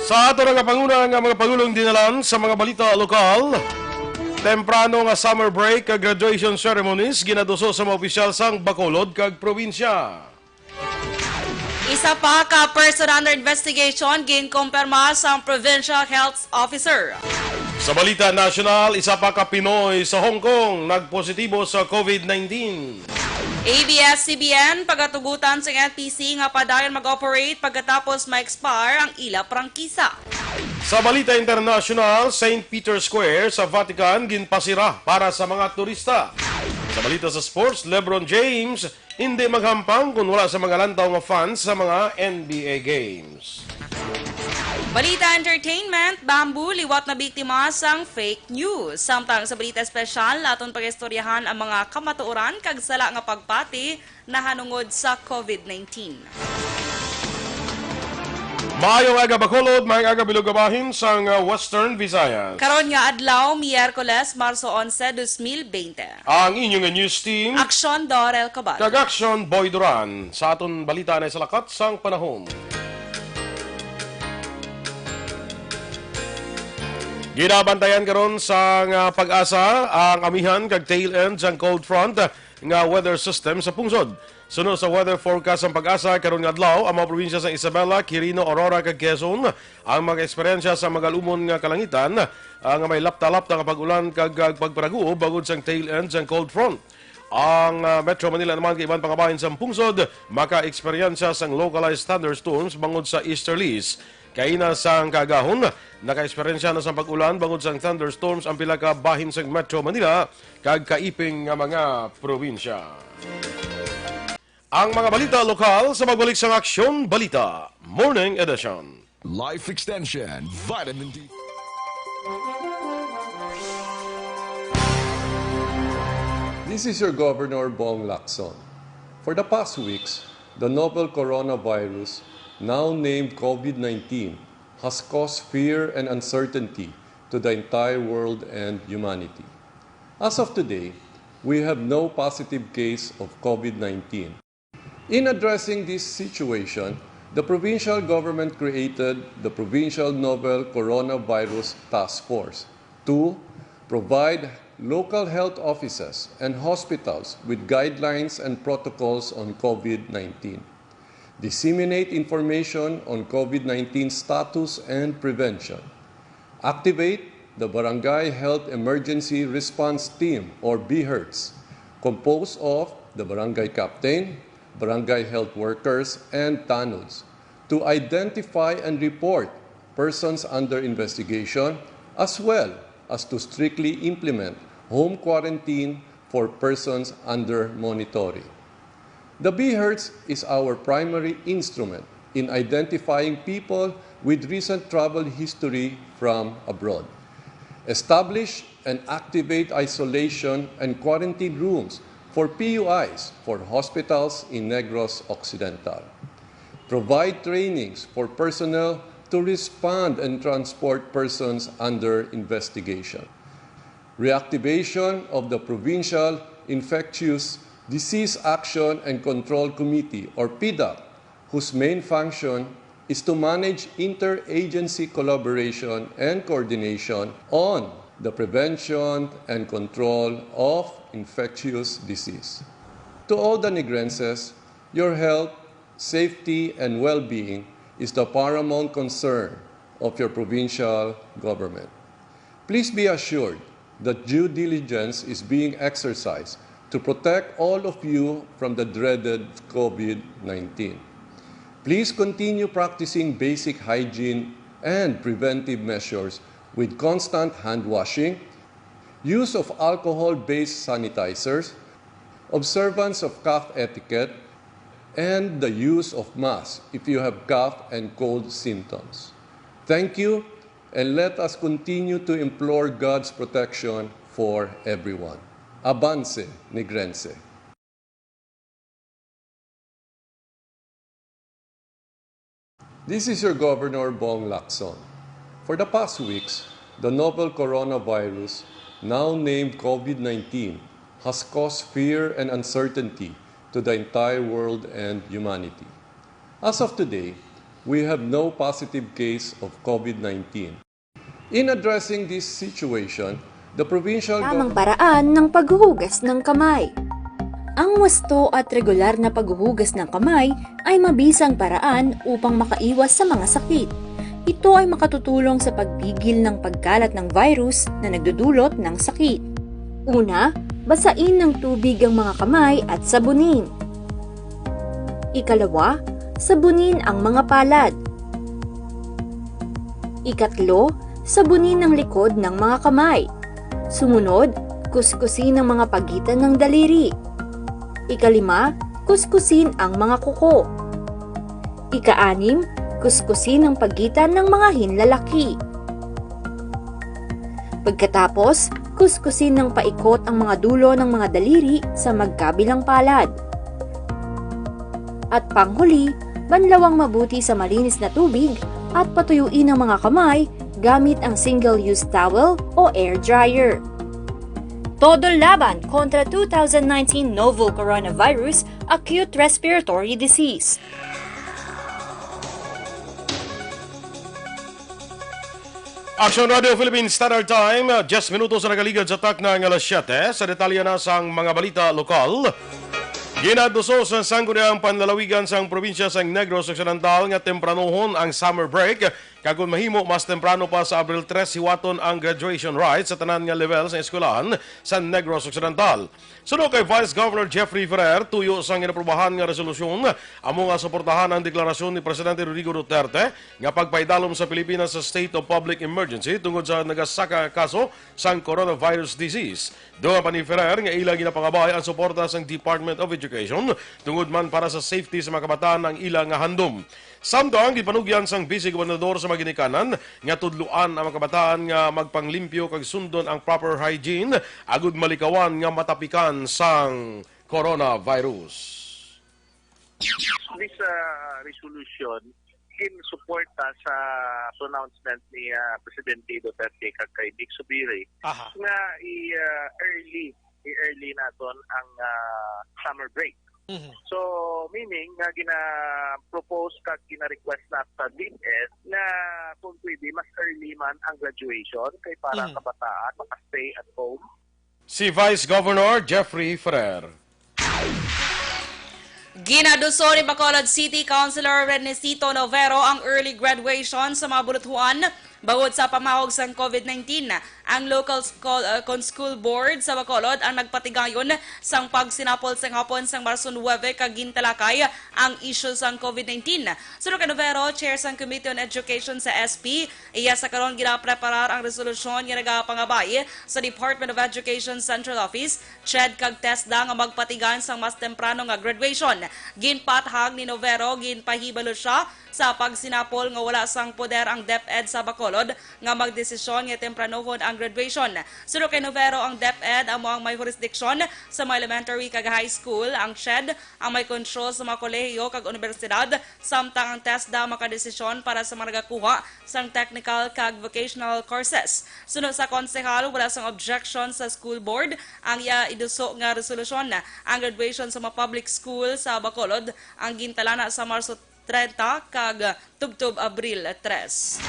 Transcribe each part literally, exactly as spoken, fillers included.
Sa ato nga panguna nga mga pangulong dinalan sa mga balita lokal, temprano nga summer break kag graduation ceremonies ginaduso sa mga opisyal sang Bacolod kag probinsya. Isa pa ka person under investigation ginkumpirma sang Provincial Health Officer. Sa balita nasyonal, isa pa ka Pinoy sa Hong Kong nagpositibo sa COVID nineteen. A B S C B N pagatugutan sa N P C nga padayon mag-operate pagkatapos ma-expire ang ila prangkisa. Sa balita internasyonal, Saint Peter's Square sa Vatican ginpasira para sa mga turista. Sa balita sa sports, LeBron James hindi maghampang kung wala sa mga lantaw nga fans sa mga N B A games. Balita entertainment, Bamboo liwat na biktima sang fake news. Samtang sa balita espesyal, aton pag-istoryahan ang mga kamatuoran kag sala nga pagpati nahanungod sa COVID nineteen. Maayong aga, Bacolod, maayong aga, bilog nga bahin sang, uh, Western Visayas. Karon nga adlaw, Miyerkules, Marso onse, dos mil bente. Ang inyo nga news team, Aksyon Dorel Cobal kag Aksyon Boy Duran. Sa aton balita na sa lakat sang panahon. Ginabantayan karon sang, uh, PAGASA ang amihan kag tail end sang cold front nga weather system sa pungsod. Suno sa weather forecast sang PAGASA karon nga adlaw, ang mga probinsya sang Isabela, Quirino, Aurora, kag Quezon ang makaeksperyensya sa magalumon nga kalangitan, ah, nga may lapta-lapta nga pag-ulan kag, ah, pagparaguob bangod sang tail end sang cold front. Ang, ah, Metro Manila naman kag iban pa nga bahin sang pungsod makaeksperyensya sang localized thunderstorms bangod sa easterlies. Kaina sang kaagahon, nakaeksperyensya na sang pag-ulan bangod sang thunderstorms ang pila ka bahin sang Metro Manila kag kaiping nga mga probinsya. Ang mga balita lokal sa pagbalik sang Aksyon Balita Morning Edition. Life Extension, Vitamin D. This is your Governor Bong Lacson. For the past weeks, the novel coronavirus, now named COVID nineteen, has caused fear and uncertainty to the entire world and humanity. As of today, we have no positive case of COVID nineteen. In addressing this situation, the provincial government created the Provincial Novel Coronavirus Task Force to provide local health offices and hospitals with guidelines and protocols on COVID nineteen, disseminate information on COVID nineteen status and prevention, activate the Barangay Health Emergency Response Team, or BHERTs, composed of the barangay captain, barangay health workers, and tanods, to identify and report persons under investigation, as well as to strictly implement home quarantine for persons under monitoring. The BHERTs is our primary instrument in identifying people with recent travel history from abroad. Establish and activate isolation and quarantine rooms for P U Is for hospitals in Negros Occidental. Provide trainings for personnel to respond and transport persons under investigation. Reactivation of the Provincial Infectious Disease Action and Control Committee, or PDAC, whose main function is to manage interagency collaboration and coordination on the prevention and control of infectious disease. To all the Negrenses, your health, safety, and well-being is the paramount concern of your provincial government. Please be assured that due diligence is being exercised to protect all of you from the dreaded COVID nineteen. Please continue practicing basic hygiene and preventive measures with constant hand washing, use of alcohol-based sanitizers, observance of cough etiquette, and the use of masks if you have cough and cold symptoms. Thank you, and let us continue to implore God's protection for everyone. Avance, Negrense. This is your Governor, Bong Lacson. For the past weeks, the novel coronavirus, now named COVID nineteen, has caused fear and uncertainty to the entire world and humanity. As of today, We have no positive case of COVID nineteen. In addressing this situation, the provincial Tamang paraan ng paghuhugas ng kamay. Ang wasto at regular na paghuhugas ng kamay ay mabisang paraan upang makaiwas sa mga sakit. Ito ay makatutulong sa pagpigil ng pagkalat ng virus na nagdudulot ng sakit. Una, basain ng tubig ang mga kamay at sabunin. Ikalawa, sabunin ang mga palad. Ikatlo, sabunin ang likod ng mga kamay. Sumunod, kuskusin ang mga pagitan ng daliri. Ikalima, kuskusin ang mga kuko. Ikaanim, kuskusin ang pagitan ng mga hinlalaki. Pagkatapos, kuskusin ng paikot ang mga dulo ng mga daliri sa magkabilang palad. At panghuli, banlawang mabuti sa malinis na tubig at patuyuin ang mga kamay gamit ang single-use towel o air dryer. Todo laban kontra two thousand nineteen novel coronavirus acute respiratory disease. Action Radio Philippine Standard Time, diyes minutos na nakaligad sa takna nga alas siyete. Sa detalye na sang mga balita lokal, ginaduso sa Sangguniang Panlalawigan sang probinsya sang Negros Occidental nga tempranohon ang summer break, kag kon mahimo, mas temprano pa sa Abril tres hiwaton ang graduation rites sa tanan nga level sa eskwelahan sa Negros Occidental. Suno kay Vice Governor Jeffrey Ferrer, tuyo sang ginaprubahan nga resolusyon amo nga suportahan ang deklarasyon ni Presidente Rodrigo Duterte nga pagpaidalom sa Pilipinas sa state of public emergency tungod sa nagasaka nga kaso sang coronavirus disease. Dugang pa ni Ferrer nga ila ginapangabay ang suporta sang Department of Education tungod man para sa safety sa mga kabataan ang ila nga handom. Samtang ginpanugyan sang Vice Gobernador sa mga ginikanan nga tudloan ang mga kabataan nga magpanglimpyo kag sundon ang proper hygiene agud malikawan nga matapikan sang coronavirus. This uh, resolution in support uh, sa pronouncement ni uh, Presidente Duterte kag kay Vic Zubiri Aha. nga i-early i-early naton ang uh, summer break. Mhm. So meaning nga gina-propose kag gina-request na sa DepEd nga kung pwede mas early man ang graduation kay para Mhm. kabataan maka-stay at home. Si Vice Governor Jeffrey Ferrer. Ginaduso ni Bacolod City Councilor Renesito Novero ang early graduation sa mga buluthuan bangod sa pamahog sang COVID nineteen. Ang local school, uh, con school board sa Bacolod ang nagpatigayon sang pagsinapol sang hapon sang Marso nuwebe kag gintalakay ang isyu sang COVID nineteen. Suno kay Novero, chair sang Committee on Education sa S P, iya sa karon ginapreparar ang resolusyon nga nagapangabay sa Department of Education Central Office, CHED kag TESDA nga magpatigayon sang mas temprano nga graduation. Ginpathag ni Novero, ginpahibalo siya sa pagsinapol nga wala sang poder ang DepEd sa Bacolod nga magdesisyon nga tempranohon ang graduation. Suno kay Novero, ang DepEd amo ang may jurisdiction sa mga elementary kag high school, ang CHED ang may control sa mga kolehiyo kag unibersidad, samtang ang TESDA makadesisyon para sa mga nagakuha sang technical kag vocational courses. Suno sa konsehal, wala sang objection sa school board ang iya iduso nga resolusyon. Ang graduation sa mga public school sa Bacolod ang gintalana sa Marso treinta kag tubtob Abril tres.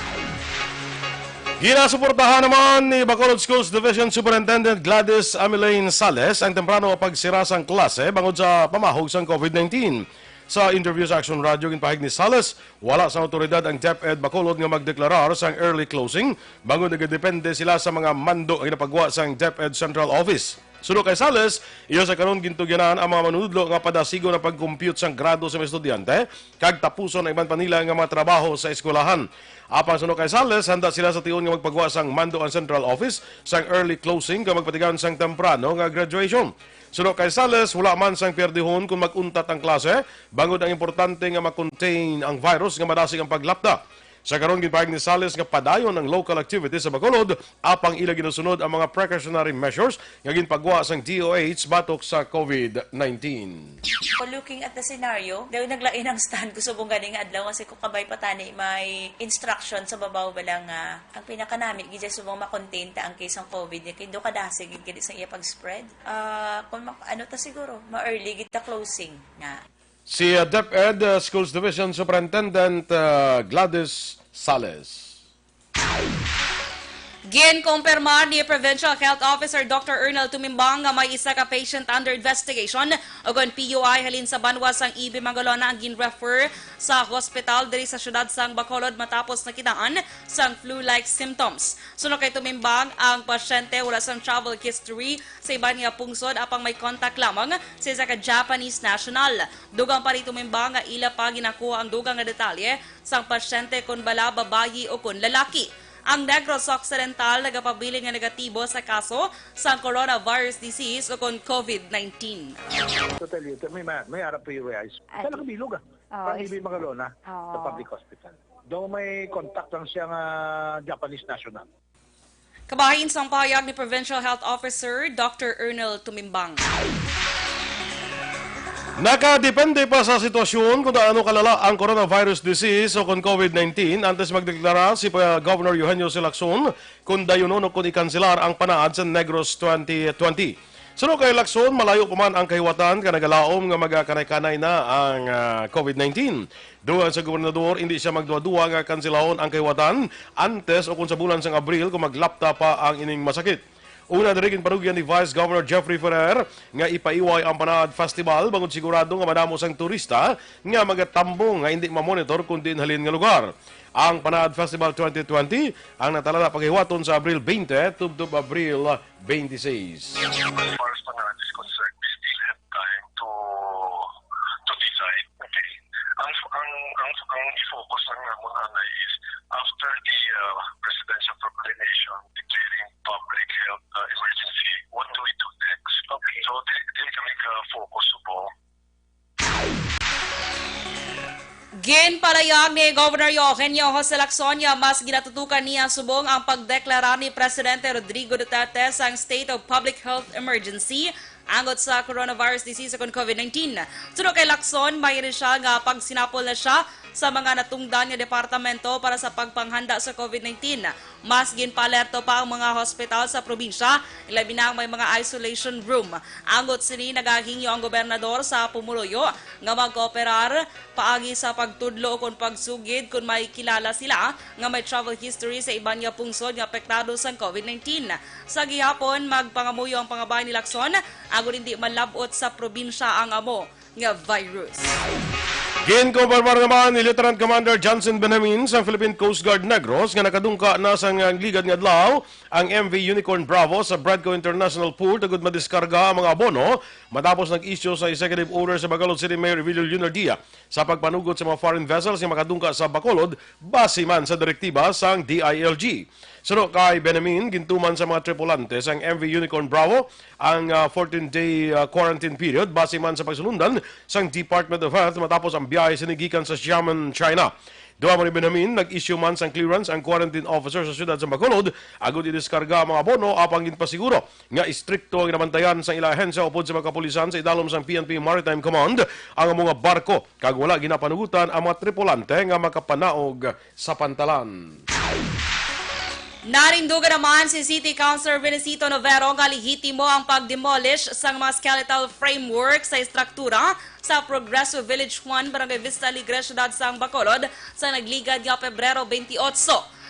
Ginasuportahan naman ni Bacolod Schools Division Superintendent Gladys Amelaine Sales ang temprano nga pagsira sang klase bangod sa pamahog sang COVID nineteen. Sa interview sa Action Radio, ginpahayag ni Sales, wala sa awtoridad ang DepEd Bacolod nga magdeklarar sang early closing bangod nagadepende sila sa mga mando nga ginapagwa sang DepEd Central Office. Suno kay Sales, iya sa karon gintugyanan ang mga manunudlo nga padasigon ang pag-compute sang grado sa mga estudyante kag tapuson ang iban pa nila nga mga trabaho sa eskwelahan. Apan suno kay Sales, handa sila sa tion nga magpagwa sang mando ang Central Office sang early closing kag magpatigayon sang temprano nga graduation. Suno kay Sales, wala man sang pierdihon kon mag-untat ang klase, bangod ang importante nga ma-contain ang virus nga madasig ang paglapda. Sa karon, ginpahayag ni Sales nga padayon ang local activities sa Bacolod, apang ila ginusunod ang mga precautionary measures nga ginpagwa sang D O H batok sa COVID nineteen. So, looking at the scenario, daw naglain ang stand ko subong gani nga adlaw kasi ko kabay pa tani may instruction sa babaw bala nga ang pinakanami gid subong ma-contain ta ang case ng COVID ni kay do kadasig gid kini sa iya pag-spread. Ah, kung mak- ano ta siguro, ma-early gid ta closing nga. Si uh, DepEd uh, Schools Division Superintendent uh, Gladys Sales. Ginkumpirma ni Provincial Health Officer Doctor Ernel Tumimbang nga may isa ka patient under investigation o kon P U I halin sa banwa sang E B Magalona ang gin-refer sa hospital diri sa siyudad sang Bacolod matapos nakitaan sang flu-like symptoms. Suno kay Tumimbang, ang pasyente wala sang travel history sa iban nga pungsod apang may contact lamang sa isa ka Japanese national. Dugang pa ni Tumimbang nga ila pa ginakuha ang dugang nga detalye sang pasyente kon bala babayi o kon lalaki. Ang Negros Occidental nagapabilin nga negatibo sa kaso sang coronavirus disease o kon COVID nineteen. To tell you, may, may, may harap po yung eyes. Ay. Sa nakabilog ah. Oh, From is- Ibig Magalona sa Oo. Public Hospital. Daw may contact lang siya nga Japanese national. Kabahin sang pahayag ni Provincial Health Officer Doctor Ernel Tumimbang. Nakadepende pa sa sitwasyon kung ano kalala ang coronavirus disease o kung COVID nineteen antes magdeklara si pa- Governor Eugenio Silacson kung dayunon o kung ikanselar ang panaad sa Negros twenty twenty. Suno kay Lacson, malayo pa man ang kahiwatan ka nagalaom nga magakanay-kanay na ang ah, COVID nineteen. Dugang sa gobernador, hindi siya magduwa-duwa nga kanselahon ang kahiwatan antes o kung sa bulan sang Abril kung maglapta pa ang ining masakit. Una diri ginpanugyan ni Vice Governor Jeffrey Ferrer nga ipaiway ang Panaad Festival bangod sigurado nga madamo sang turista nga magatambong nga hindi mamonitor kung diin halin nga lugar. Ang Panaad Festival twenty twenty ang natalana paghiwaton sa Abril twenty tubtob Abril twenty-six. As far as Panaad is concerned, we still have time to to decide. Okay. Ang ang ang ang i-focus lang namon anay is after the uh, presidential proclamation declaring public health uh, emergency, what do we do next? Okay. So, di, di kami ka-focus po. Ginpalayag ni Governor Eugenio Jose Lacson nga mas ginatutukan niya subong ang pagdeklara ni Presidente Rodrigo Duterte sang State of Public Health Emergency angot sa coronavirus disease o kon COVID nineteen. Suno kay Lacson, may ini siya nga pagsinapol na siya sa mga natungdan nga departamento para sa pagpanghanda sa COVID nineteen. Mas ginpaalerto pa ang mga hospital sa probinsya, ilabi na ang may mga isolation room. Angot sini, nagahingyo ang gobernador sa pumuluyo nga magkooperar paagi sa pagtudlo o kon pagsugid kon may kilala sila nga may travel history sa iban nga pungsod nga apektado sang COVID nineteen. Sa gihapon, magpangamuyo ang pangabahin ni Lacson agod hindi malab-ot sa probinsya ang amo nga virus. Ginkumpirmar naman ni Lieutenant Commander Johnson Benjamin sa Philippine Coast Guard Negros nga nakadungka na sa nga ligad nga adlaw ang M V Unicorn Bravo sa Bradco International Port agud madiskarga ang mga abono matapos nag-issue sa executive order sa Bacolod City Mayor Evelio Leonardia sa pagpanugot sa mga foreign vessels nga makadungka sa Bacolod base man sa direktiba sang D I L G. Suno kay Benjamin, gintuman sa mga tripulante sang M V Unicorn Bravo ang ah, fourteen-day ah, quarantine period base man sa pagsulundan sang Department of Health matapos ang biyahe sini gikan sa Xiamen, China. Duha man ni Benjamin, nag-issue man sang clearance ang quarantine officer sa siyudad sa Bacolod agud idiskarga ang mga abono apang ginpasiguro nga istrikto ang ginabantayan sang ila ahensya upod sa mga kapulisan sa idalom sang P N P Maritime Command ang mga barko kag wala ginapanugutan ang mga tripulante nga makapanaog sa pantalan. Narindugan naman si City Councilor Venecito Novero nga lehitimo ang pag-demolish sang mga skeletal framework sa estruktura sa Progreso Village one, Barangay Vista Alegre, Siyudad sang Bacolod, sa nagligad nga Pebrero twenty-eight.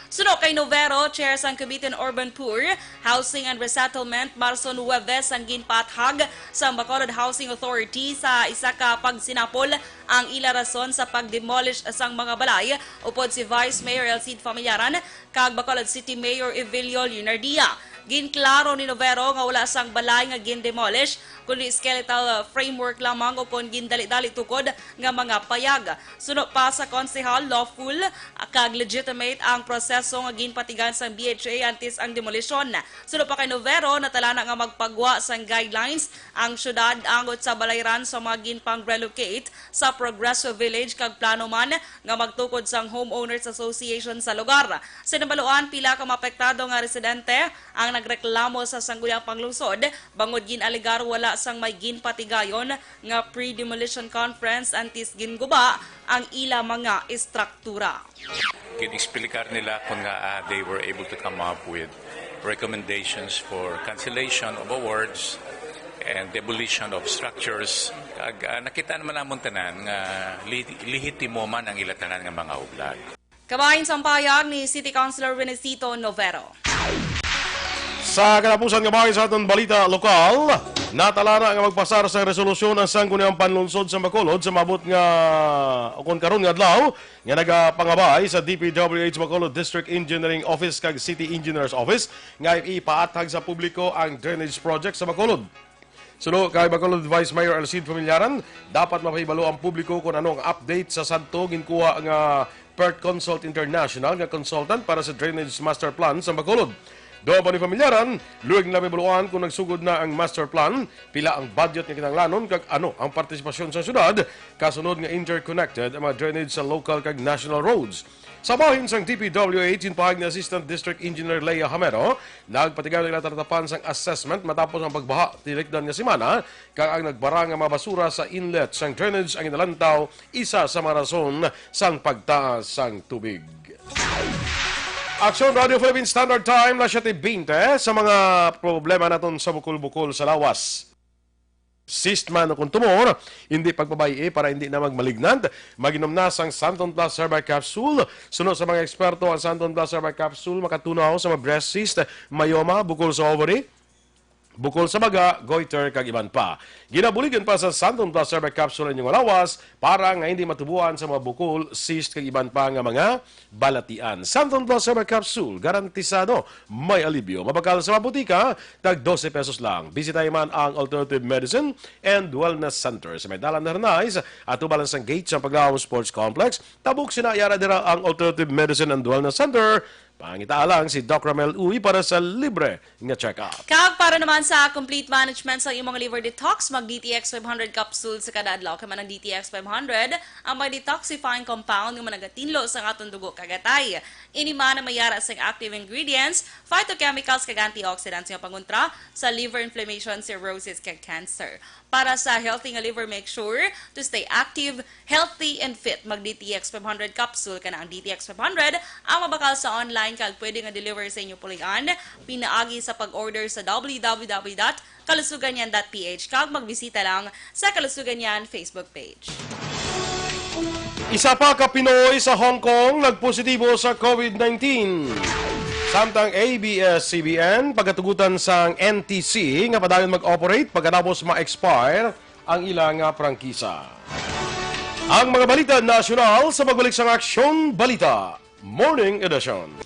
Suno kay Novero, chair sang Committee on Urban Poor, Housing and Resettlement, Marso nuebe sang ginpaathag sang Bacolod Housing Authority sa isa ka pagsinapol ang ila rason sa pag-demolish sang mga balay upod si Vice Mayor El Cid Familiaran kag Bacolod City Mayor Evelio Leonardia. Ginklaro ni Novero nga wala sang balay nga gin-demolish, kundi skeletal framework lamang o kon gindali-dali tukod nga mga payag. Suno pa sa konsehal, lawful kag legitimate ang proseso nga ginpatigan sang B H A antes ang demolisyon. Suno pa kay Novero, natalana nga magpagwa sang guidelines ang syudad angot sa balayran sa mga ginpang-relocate sa Progreso Village kag plano man nga magtukod sang Homeowners Association sa lugar. Sa nabaluan, pila ka maapektado nga residente ang nagreklamo sa Sangguniang Panglungsod bangod gin-alegar wala sang may ginpatigayon nga pre-demolition conference antes ginguba ang ila mga estruktura. Gin-explicar nila kung nga ah, they were able to come up with recommendations for cancellation of awards and demolition of structures. Kag, ah, nakita naman namon tanan nga li-, lehitimo man ang ila tanan nga mga hublag. Kabahin sang pahayag ni City Councilor Renesito Novero. Sa katapusan nga bahin sa aton balita lokal, natalana nga magpasar sang resolusyon ang Sangguniang Panlungsod sa Bacolod sa maabot nga, o kon karon nga adlaw, nga nagapangabay sa D P W H Bacolod District Engineering Office kag City Engineers Office nga ipaathag sa publiko ang drainage project sa Bacolod. Suno kay Bacolod Vice Mayor Alcid Familiaran, dapat mapahibalo ang publiko kung ano ang update sa sadto ginkuha nga PERT Consult International nga consultant para sa Drainage Master Plan sa Bacolod. Duol pa ni Familiaran, luoy nila mahibaluan kung nagsugod na ang master plan, pila ang budget nga kinahanglanon, kag ano ang partisipasyon sa syudad kasunod nga interconnected ang mga drainage sa local kag national roads. Sa bahin sang D P W H, ginpahayag ni Assistant District Engineer Lea Hamero, nagpatigayon ang ila talatapan sang assessment matapos ang pagbaha tinikdan nga semana, kag ang nagbara nga mga basura sa inlet sang drainage ang ginalantaw isa sa mga rason sang pagtaas sang tubig. Aksyon Radio Philippine Standard Time, alas siyete bente. Sa mga problema naton sa bukol-bukol sa lawas, cyst man o kon tumor, hindi pagpabay-i para hindi na magmalignant. Mag-inom na sang Santon Plus Herbal Capsule. Suno sa mga eksperto, ang Santon Plus Herbal Capsule makatunaw sa mga breast cyst, myoma, bukol sa ovary, bukol sa baga, goiter, kag iban pa. Ginabuligan pa sa Santon Plus Herbal Capsule ang inyong lawas para nga hindi matubuan sa mga bukol, cyst, kag iban pa nga mga balatian. Santon Plus Herbal Capsule, garantisado may alibyo. Mabakal sa mga butika, tag dose pesos lang. Bisitahi man ang Alternative Medicine and Wellness Center sa may Dalan Hernais, atubang lang sang gate sa Paglawom Sports Complex. Tabok sina, yara dira ang Alternative Medicine and Wellness Center. Pangitaa lang si Doc Ramel Uy para sa libre nga check-up. Kag para naman sa complete management sa imong liver detox, mag D T X five hundred capsule sa kada adlaw. Kay man ang D T X five hundred ang may detoxifying compound nga managatindog sa aton dugo kag atay. Ini man ang may yara sang active ingredients, phytochemicals, kag antioxidants nga pangontra sa liver inflammation, cirrhosis, kag cancer. Para sa healthy nga liver, make sure to stay active, healthy, and fit. Mag D T X five hundred capsule. Kana ang D T X five hundred ang mabakal sa online kag pwede nga deliver sa inyo pulian pinaagi sa pag-order sa W W W dot kalusugan yan dot P H kag magbisita lang sa Kalusugan Yan Facebook page. Isa pa ka Pinoy sa Hong Kong nagpositibo sa COVID nineteen. Samtang A B S C B N pagatugutan sang N T C nga padayon mag-operate pagkatapos ma-expire ang ila nga prangkisa. Ang mga balita nasyonal sa pagbalik sang Aksyon Balita Morning Edition.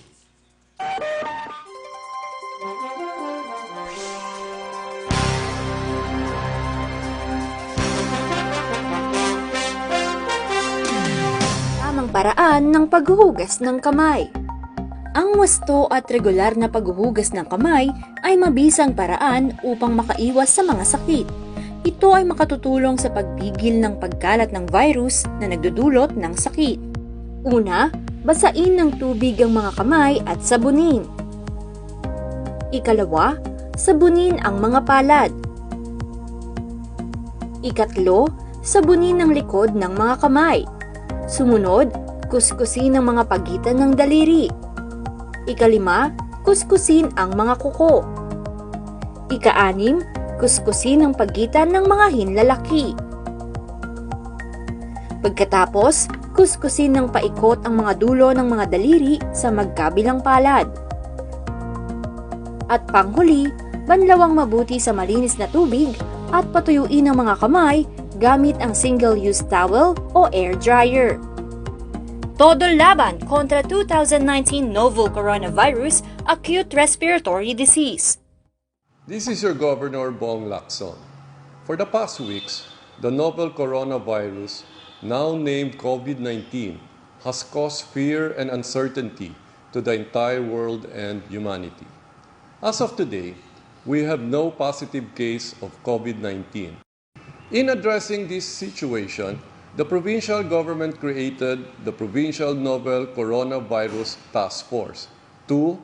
Tamang paraan ng paghuhugas ng kamay. Ang wasto at regular na paghuhugas ng kamay ay mabisang paraan upang makaiwas sa mga sakit. Ito ay makatutulong sa pagpigil ng pagkalat ng virus na nagdudulot ng sakit. Una, basain ng tubig ang mga kamay at sabunin. Ikalawa, sabunin ang mga palad. Ikatlo, sabunin ang likod ng mga kamay. Sumunod, kuskusin ang mga pagitan ng daliri. Ikalima, kuskusin ang mga kuko. Ikaanim, kuskusin ang pagitan ng mga hinlalaki. Pagkatapos, kuskusin ng paikot ang mga dulo ng mga daliri sa magkabilang palad. At panghuli, banlawang mabuti sa malinis na tubig at patuyuin ang mga kamay gamit ang single-use towel o air dryer. Todo laban kontra two thousand nineteen novel coronavirus acute respiratory disease. This is your Governor Bong Lacson. For the past weeks, the novel coronavirus, now named COVID nineteen, has caused fear and uncertainty to the entire world and humanity. As of today, we have no positive case of COVID nineteen. In addressing this situation, the provincial government created the Provincial Novel Coronavirus Task Force to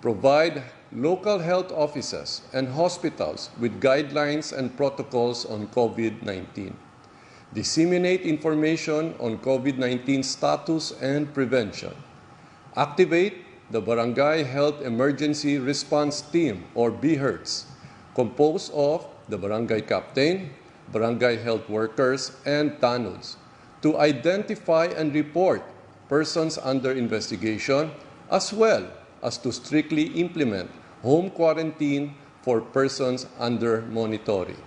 provide local health offices and hospitals with guidelines and protocols on COVID nineteen, disseminate information on COVID nineteen status and prevention, activate the Barangay Health Emergency Response Team, or BHERTs, composed of the barangay captain, barangay health workers, and tanods, to identify and report persons under investigation, as well as to strictly implement home quarantine for persons under monitoring.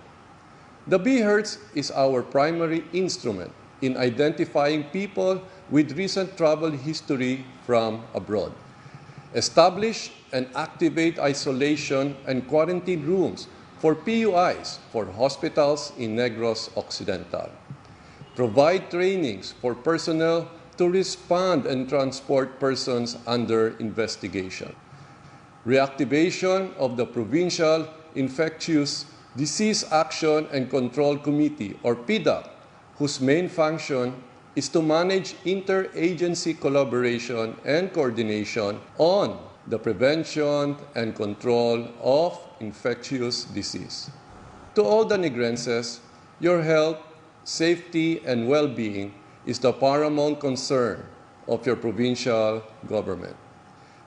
The BHERTs is our primary instrument in identifying people with recent travel history from abroad. Establish and activate isolation and quarantine rooms for P U Is for hospitals in Negros Occidental. Provide trainings for personnel to respond and transport persons under investigation. Reactivation of the Provincial Infectious Disease Action and Control Committee, or PIDAC, whose main function is to manage interagency collaboration and coordination on the prevention and control of infectious disease. To all the Negrenses, your health, safety, and well-being is the paramount concern of your provincial government.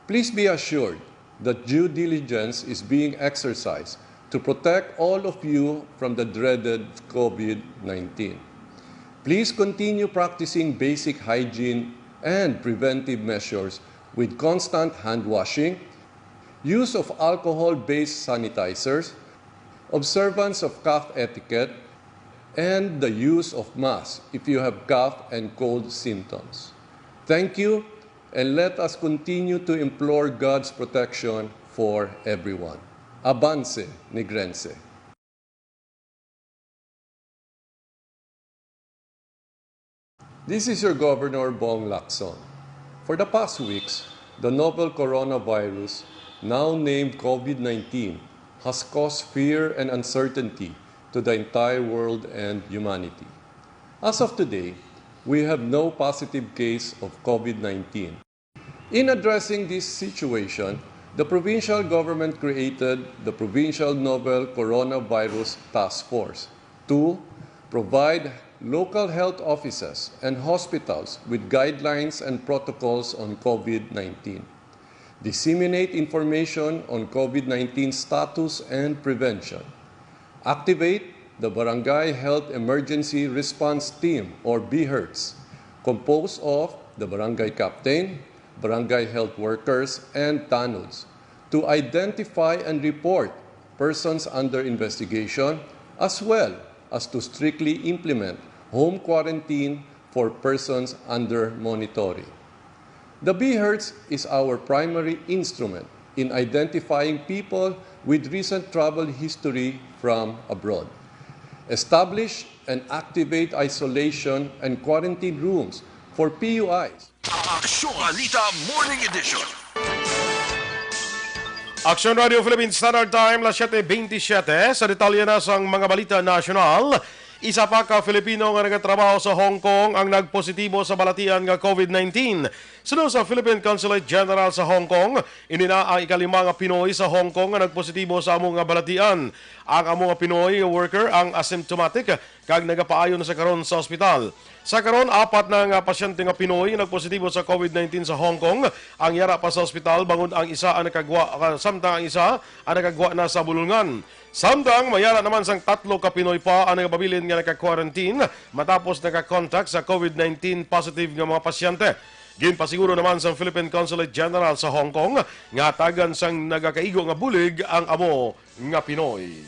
Please be assured that due diligence is being exercised to protect all of you from the dreaded COVID nineteen. Please continue practicing basic hygiene and preventive measures with constant hand washing, use of alcohol-based sanitizers, observance of cough etiquette, and the use of masks if you have cough and cold symptoms. Thank you, and let us continue to implore God's protection for everyone. Avance, Negrense. This is your Governor, Bong Lacson. For the past weeks, the novel coronavirus, now named COVID nineteen, has caused fear and uncertainty to the entire world and humanity. As of today, we have no positive case of COVID nineteen. In addressing this situation, the provincial government created the Provincial Novel Coronavirus Task Force to provide local health offices and hospitals with guidelines and protocols on COVID nineteen, disseminate information on COVID nineteen status and prevention, activate the Barangay Health Emergency Response Team, or BHERTs, composed of the barangay captain, barangay health workers, and tanods, to identify and report persons under investigation, as well as to strictly implement home quarantine for persons under monitoring. The BHERTs is our primary instrument in identifying people with recent travel history from abroad. Establish and activate isolation and quarantine rooms for P U Is. Aksyon Balita Morning Edition. Aksyon Radio Philippine Standard Time, las siete veintisiete. Sa detalye na sang mga balita nasyonal, isa pa ka Filipino nga nagatrabaho sa Hong Kong ang nagpositibo sa balatian nga COVID nineteen. Suno sa Philippine Consulate General sa Hong Kong, ini na ang ikalima nga Pinoy sa Hong Kong nga nagpositibo sa amo nga balatian. Ang amo nga Pinoy worker ang asymptomatic kag nagapaayo na sa karon sa ospital. Sa karon, apat na nga pasyente nga Pinoy nagpositibo sa COVID nineteen sa Hong Kong. Ang yara pa sa ospital, bangod ang isa ang nakagwa, ah, samtang ang isa ang nakagwa na sa bulungan. Samtang may yara naman sang tatlo ka Pinoy pa ang nagapabilin nga naka-quarantine matapos naka-contact sa COVID nineteen positive nga mga pasyente. Ginpasiguro naman sang Philippine Consulate General sa Hong Kong nga hatagan sang nagakaigo nga bulig ang amo nga Pinoy.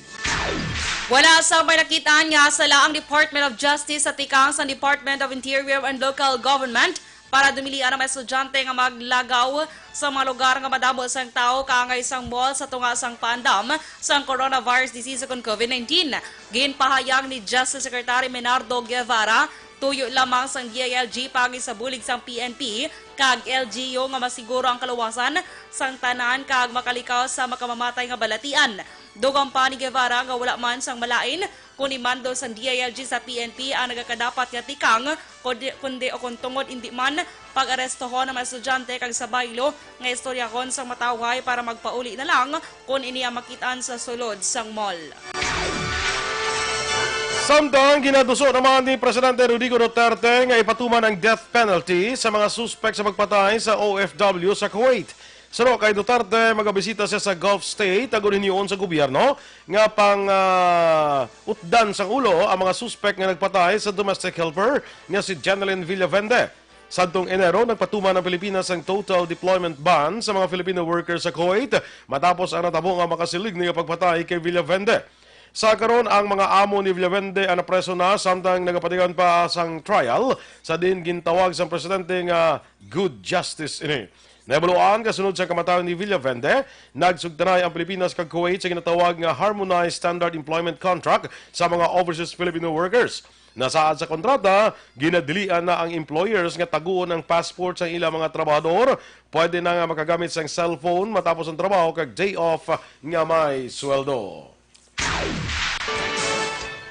Wala sa may nakit-an nga sala ang Department of Justice sa tikang sa Department of Interior and Local Government para dumilian ang mga estudyante nga maglagaw sa mga lugar nga madamo sang tawo kaangay sang mall sa tunga sang paandam sang coronavirus disease ukon COVID nineteen. Ginpahayag ni Justice Secretary Menardo Guevara, tuyo lamang sang D I L G paagi sa bulig sang P N P kag L G U nga masiguro ang kaluwasan sang tanan kag makalikaw sa makamamatay nga balatian. Dugang pa ni Guevara nga wala man sang malain kon imando sang D I L G sa P N P ang nagakadapat nga tikang, kundi, kundi ukon tungod indi man pag-arestohon ang mga estudyante kag sa baylo nga istoryahon sang matawhay para magpauli na lang kon ini ang makit-an sa sulod sang mall. Samtang ginaduso naman ni Presidente Rodrigo Duterte nga ipatuman ang death penalty sa mga suspek sa pagpatay sa O F W sa Kuwait. Suno kay Duterte, magabisita siya sa Gulf State, agod hinyoon sa gobyerno nga pang, ah, utdan sang ulo ang mga suspek nga nagpatay sa domestic helper nga si Jeneline Villavende. Sadtong Enero, nagpatuman ang Pilipinas sang total deployment ban sa mga Filipino workers sa Kuwait matapos ang natabo nga makasiling nga pagpatay kay Villavende. Sa karon, ang mga amo ni Villavende ang napreso na, samtang nagapatigayon pa sang trial, sa diin gintawag sang presidente nga good justice ini. Nahibaluan, kasunod sa kamatayon ni Villavende, nagsugtanay ang Pilipinas kag Kuwait sa ginatawag nga Harmonized Standard Employment Contract sa mga overseas Filipino workers. Nasaad sa kontrata, ginadilian na ang employers nga taguon ang passport sa ilang mga trabahador. Pwede na nga makagamit sang cellphone matapos ang trabaho kag day off nga may sweldo.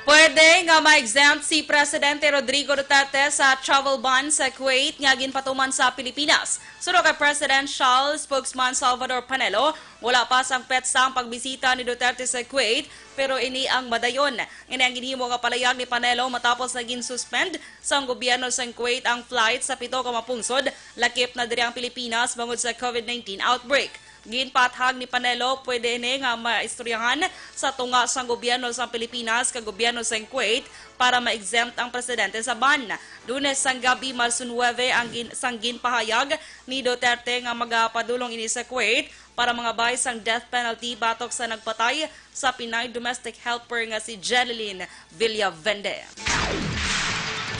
Pwede nga ma-exempt si Presidente Rodrigo Duterte sa travel ban sa Kuwait nga ginpatuman sa Pilipinas. Suno kay Presidential Spokesman Salvador Panelo, wala pa sang petsa ang pagbisita ni Duterte sa Kuwait, pero ini ang madayon. Ini ang ginhimo nga palayag ni Panelo matapos nga gin-suspend sang gobyerno sang Kuwait ang flight sa pito ka mga pungsod, lakip na diri ang Pilipinas bangod sa COVID nineteen outbreak. Ginpaathag ni Panelo, pwede ini nga maistoryahan sa tunga sang gobyerno sang Pilipinas kag gobyerno sang Kuwait para ma-exempt ang presidente sa ban. Lunes sang gabi, Marso nuwebe, ang gin-, sang ginpahayag ni Duterte nga magapadulong ini sa Kuwait para mangabay sang death penalty batok sa nagpatay sa Pinay domestic helper nga si Jeneline Villavende.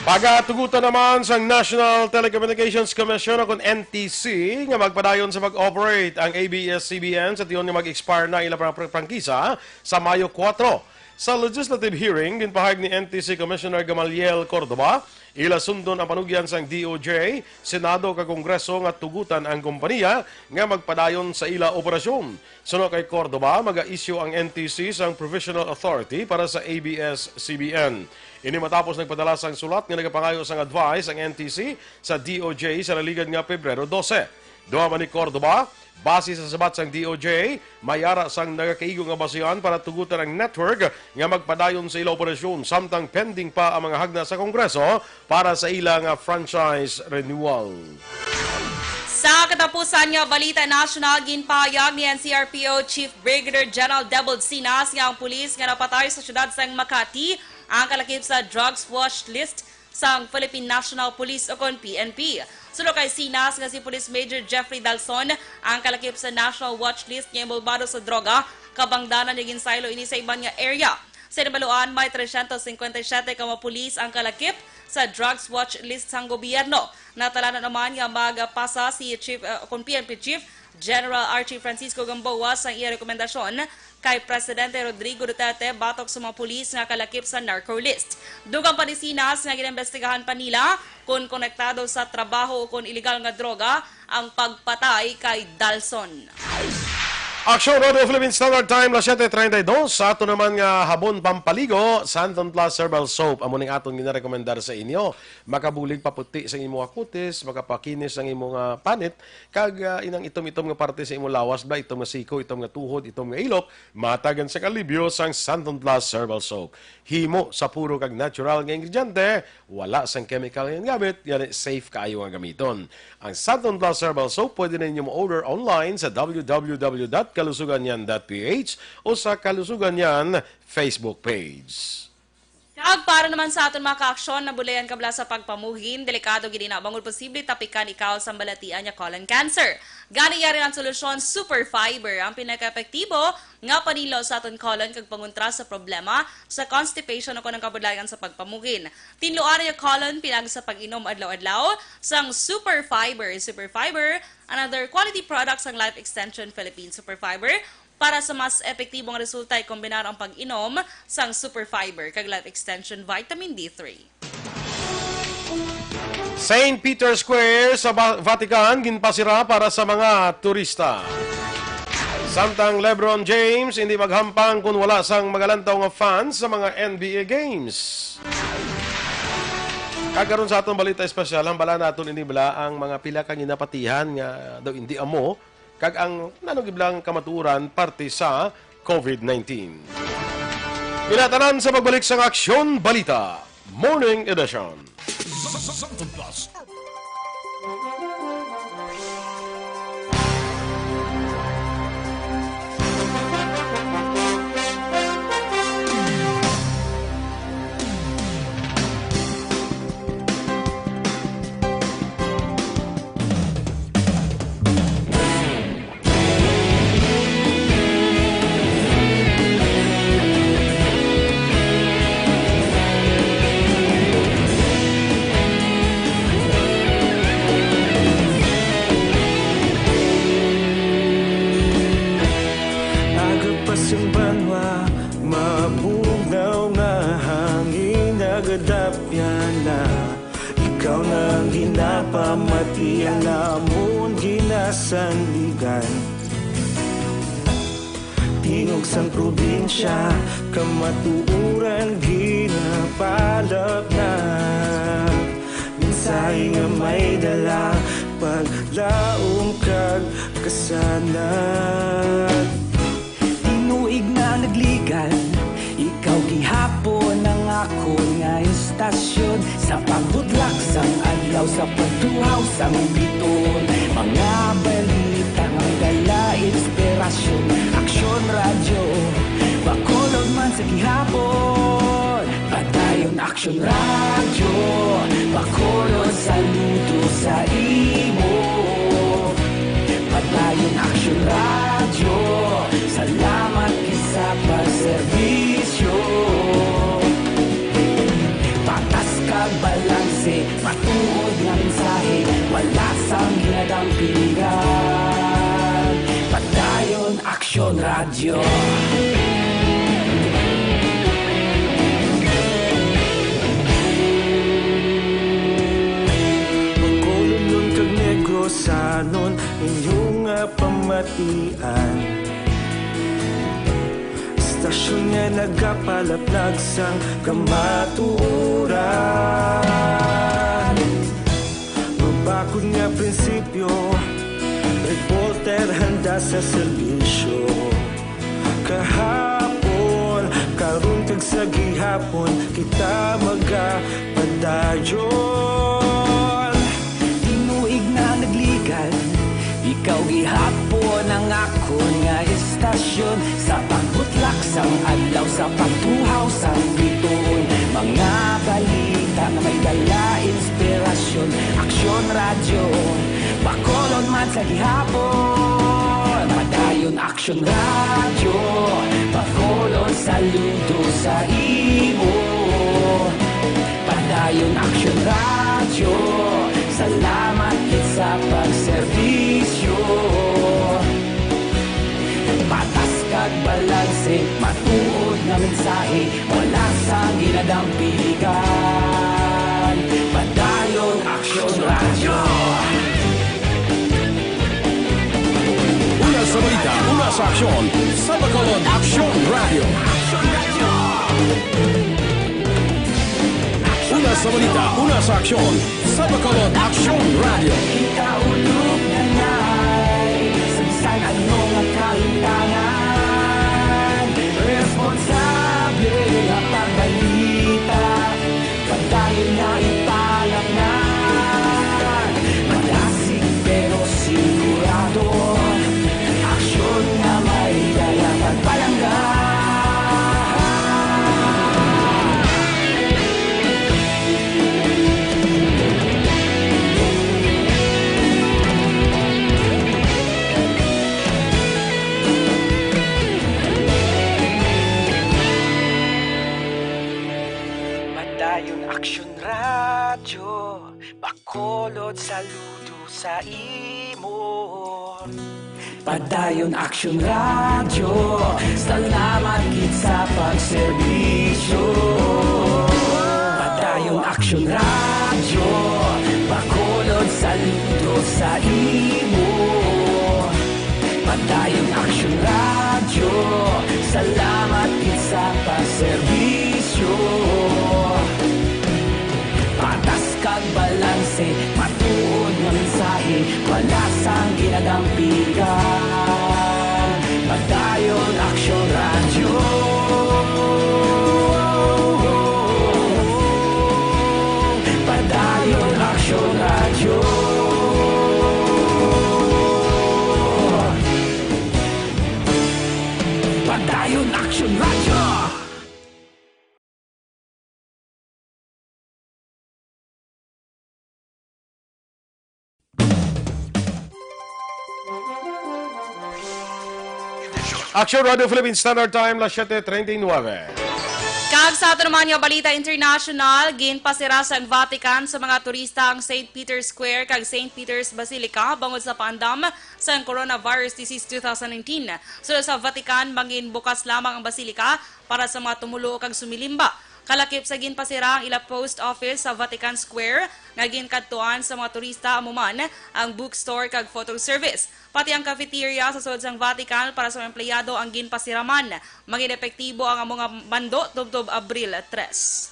Pagatugutan naman sang National Telecommunications Commission o kon N T C nga magpadayon sa pag-operate ang A B S C B N sa tion nga mag-expire na ila pang prangkisa sa Mayo kuwatro. Sa legislative hearing, ginpahayag ni N T C Commissioner Gamaliel Cordova, ila sundon ang panugyan sang D O J, Senado kag Kongreso nga tugutan ang kompanya nga magpadayon sa ila operasyon. Suno kay Cordova, maga-issue ang N T C sang provisional authority para sa A B S C B N. Ini matapos nagpadala sang sulat nga nagapangayo sang advice ang N T C sa D O J sa naligan nga Pebrero dose. Duha man ni Cordova, base sa sabat sang D O J, may ara sang nagakaigo nga basihan para tugutan ang network nga magpadayon sa ila operasyon, samtang pending pa ang mga hagna sa Kongreso para sa ila nga franchise renewal. Sa katapusan nga balita nasyonal, ginpahayag ni N C R P O Chief Brigadier General Debold Sinas nga ang pulis nga napatay sa siyudad sang Makati ang kalakip sa drugs watch list sang Philippine National Police o kon P N P. Suno kay Sinas nga si Police Major Jeffrey Dalson ang kalakip sa National Watch List nga inbolbado sa droga, kabangdanan nga ginsaylo ini sa iban nga area. Sa nabaluan, may trescientos cincuenta y siete ka mga pulis ang kalakip sa drugs watch list sang gobyerno. Natalanan naman nga magpasa si Chief, uh, kon P N P Chief General Archie Francisco Gamboa sang iya rekomendasyon kay Presidente Rodrigo Duterte batok sa mga pulis nga kalakip sa narco list. Dugang pa ni Sinas nga ginaimbestigahan pa nila kon konektado sa trabaho o kon iligal nga droga ang pagpatay kay Dalson. Aksyon Radio Philippine Standard Time, las siete treinta y dos. Sa ato naman nga habon pampaligo, Santon Plus Herbal Soap. Amo ning aton ginarekomendar sa inyo. Makabulig paputi sa imo kutis, makapakinis ang imo nga panit, kag, ah, inang itom-itom nga parte sa imo lawas, bala itom nga siko, itom nga tuhod, itom nga ilok, matagan sa alibyo sang Santon Plus Herbal Soap. Himo sa puro kag natural nga ingrediente, wala sang chemical nga gamit, gani safe kaayo nga gamiton. Ang Santon Plus Herbal Soap pwede na ninyo ma-order online sa W W W dot kalusuganyan dot P H o sa Kalusuganyan Facebook page. Kag para naman sa aton mga kaaksyon, nabudlayan ka bala sa pagpamuhin, delikado gid ina bangod posible tapikan ikaw sang balatian nga colon cancer. Gani, yari ang solusyon, Super Fiber, ang pinakaepektibo nga paninlo sa aton colon kag pangontra sa problema sa constipation o kon ang kabudlayan sa pagpamuhin. Tinluan ang colon pinagi sa pag-inom adlaw-adlaw sang Super Fiber. Super Fiber, another quality product sang Life Extension Philippines. Super Fiber, para sa mas epektibong resulta, ikombinar ang pag-inom sang Super Fiber kag Life Extension Vitamin D three. Saint Peter's Square sa Va-, Vatican ginpasira para sa mga turista. Samtang LeBron James hindi maghampang kun wala sang magalantaw nga fans sa mga N B A games. Kag karon sa aton balita espesyal, hambala naton ini bala ang mga pila ka ginapatihan nga daw hindi amo kag ang nanugiblang kamatuoran parte sa COVID nineteen. Ina tanan sa pagbalik sang Aksyon Balita Morning Edition. Santon Plus. Tapyana, ikaw na ang ginapamati, ang amon ginasandigan. Tingog sang probinsya, kamatuoran ginapalapnag. Mensahe nga may dala, paglaom kag kasanag. Tinuig na nagligan, ikaw gihapon ang akon nga istasyon. Sa pagbutlak sang adlaw, sa pagtuhaw sang bituon, mga balita nga may dala inspirasyon. Aksyon Radyo, Bacolod man sa gihapon. Padayon Aksyon Radyo, Bacolod, saludo sa imo. Padayon Aksyon Radyo, salamat gid sa pagserbisyo. Patas kag balanse, matuod nga mensahe, wala sang ginadampigan. Padayon Aksyon Radyo. Bacolodnon kag Negrosanon, inyo nga pamatian. Istasyon nga nagapalaplag sang kamatuoran. Mabakod nga prinsipyo, reporter handa sa serbisyo. Kahapon, karon kag sa gihapon, kita magapadayon. Tinuig na nagligan, ikaw gihapon ang akon nga istasyon. Sa pagbutlak sang adlaw, sa pagtuhaw sang bituon, mga balita nga may dala inspirasyon. Aksyon Radyo, Bacolod man sa gihapon. Padayon Aksyon Radyo, Bacolod, saludo sa imo. Padayon Aksyon Radyo, salamat gid sa pagserbisyo. Patas kag balanse, matuod nga mensahe, wala sang ginadampigan. Padayon Aksyon Radyo. Una sa balita, una sa aksyon, sa Bacolod Aksyon Radyo. Una sa balita, una sa aksyon, sa Bacolod Aksyon Radyo. Kita ulog na nay, sa bisan ano nga kahintangan, responsable nga pagbalita. Padayon na ipalapngan, madasig pero sigurado. Aksyon nga may dala pagpalangga. Padayon Aksyon Radyo, Bacolod, saludo sa imo. Padayon Aksyon Radyo, salamat gid sa pagserbisyo. Padayon Aksyon Radyo, Bacolod, saludo sa imo. Padayon Aksyon Radyo, salamat gid sa pagserbisyo. Patas kag balanse, matuod nga mensahe, wala sang ginadampigan. Padayon Aksyon Radyo. Padayon Aksyon Radyo. Padayon Aksyon Radyo. Aksyon Radio Philippine Standard Time, las siete treinta y nueve. Kag sa aton naman nga balita international, ginpasira sang Vatican sa mga turista ang Saint Peter's Square kag Saint Peter's Basilica bangod sa paandam sang coronavirus disease two thousand nineteen. Sulod sa Vatican, mangin bukas lamang ang basilica para sa mga tumulo kag sumilimba. Kalakip sa ginpasira ang ila post office sa Vatican Square, nga ginkadtuan sa mga turista, amo man ang bookstore kag photo service. Pati ang cafeteria sa sulod sang Vatican para sa mga empleyado ang ginpasiraman. Mangin epektibo ang amo nga mando tubtob Abril tres.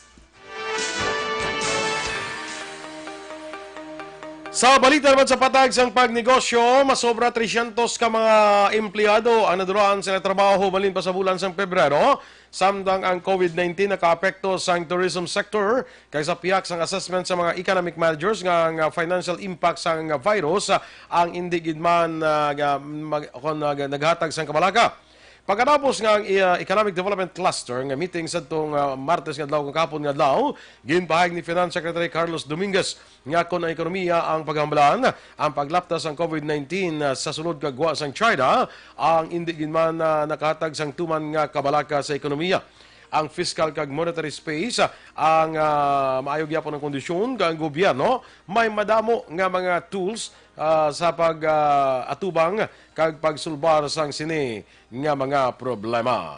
Sa balita naman sa patag sang pagnegosyo, masobra trescientos ka mga empleyado ang nadulaan sa trabaho malin pa sa bulan sang Pebrero, samtang ang COVID nineteen nakaapekto sang tourism sector, kag sa pihak sang assessment sa mga economic managers nga ang financial impact sang virus, ah, ang indi gid man, ah, ga-, mag-, kon, ah, naghatag sang kabalaka. Pagkatapos nga ang, ah, Economic Development Cluster nga meeting sa tong, ah, Martes nga adlaw, kahapon nga adlaw, ginpahayag ni Finance Secretary Carlos Dominguez nga kon ang ekonomiya ang paghambalan, ang paglapta sang COVID nineteen, ah, sa sulod kag gwa sang China, ang indi gid man, ah, nakahatag sang tuman nga kabalaka sa ekonomiya. Ang fiscal kag monetary space, ah, ang, ah, maayo gyapon ang kondisyon, kag ang gobyerno may madamo nga mga tools, ah, sa pag, ah, atubang kag pagsulbar sang sini nga mga problema.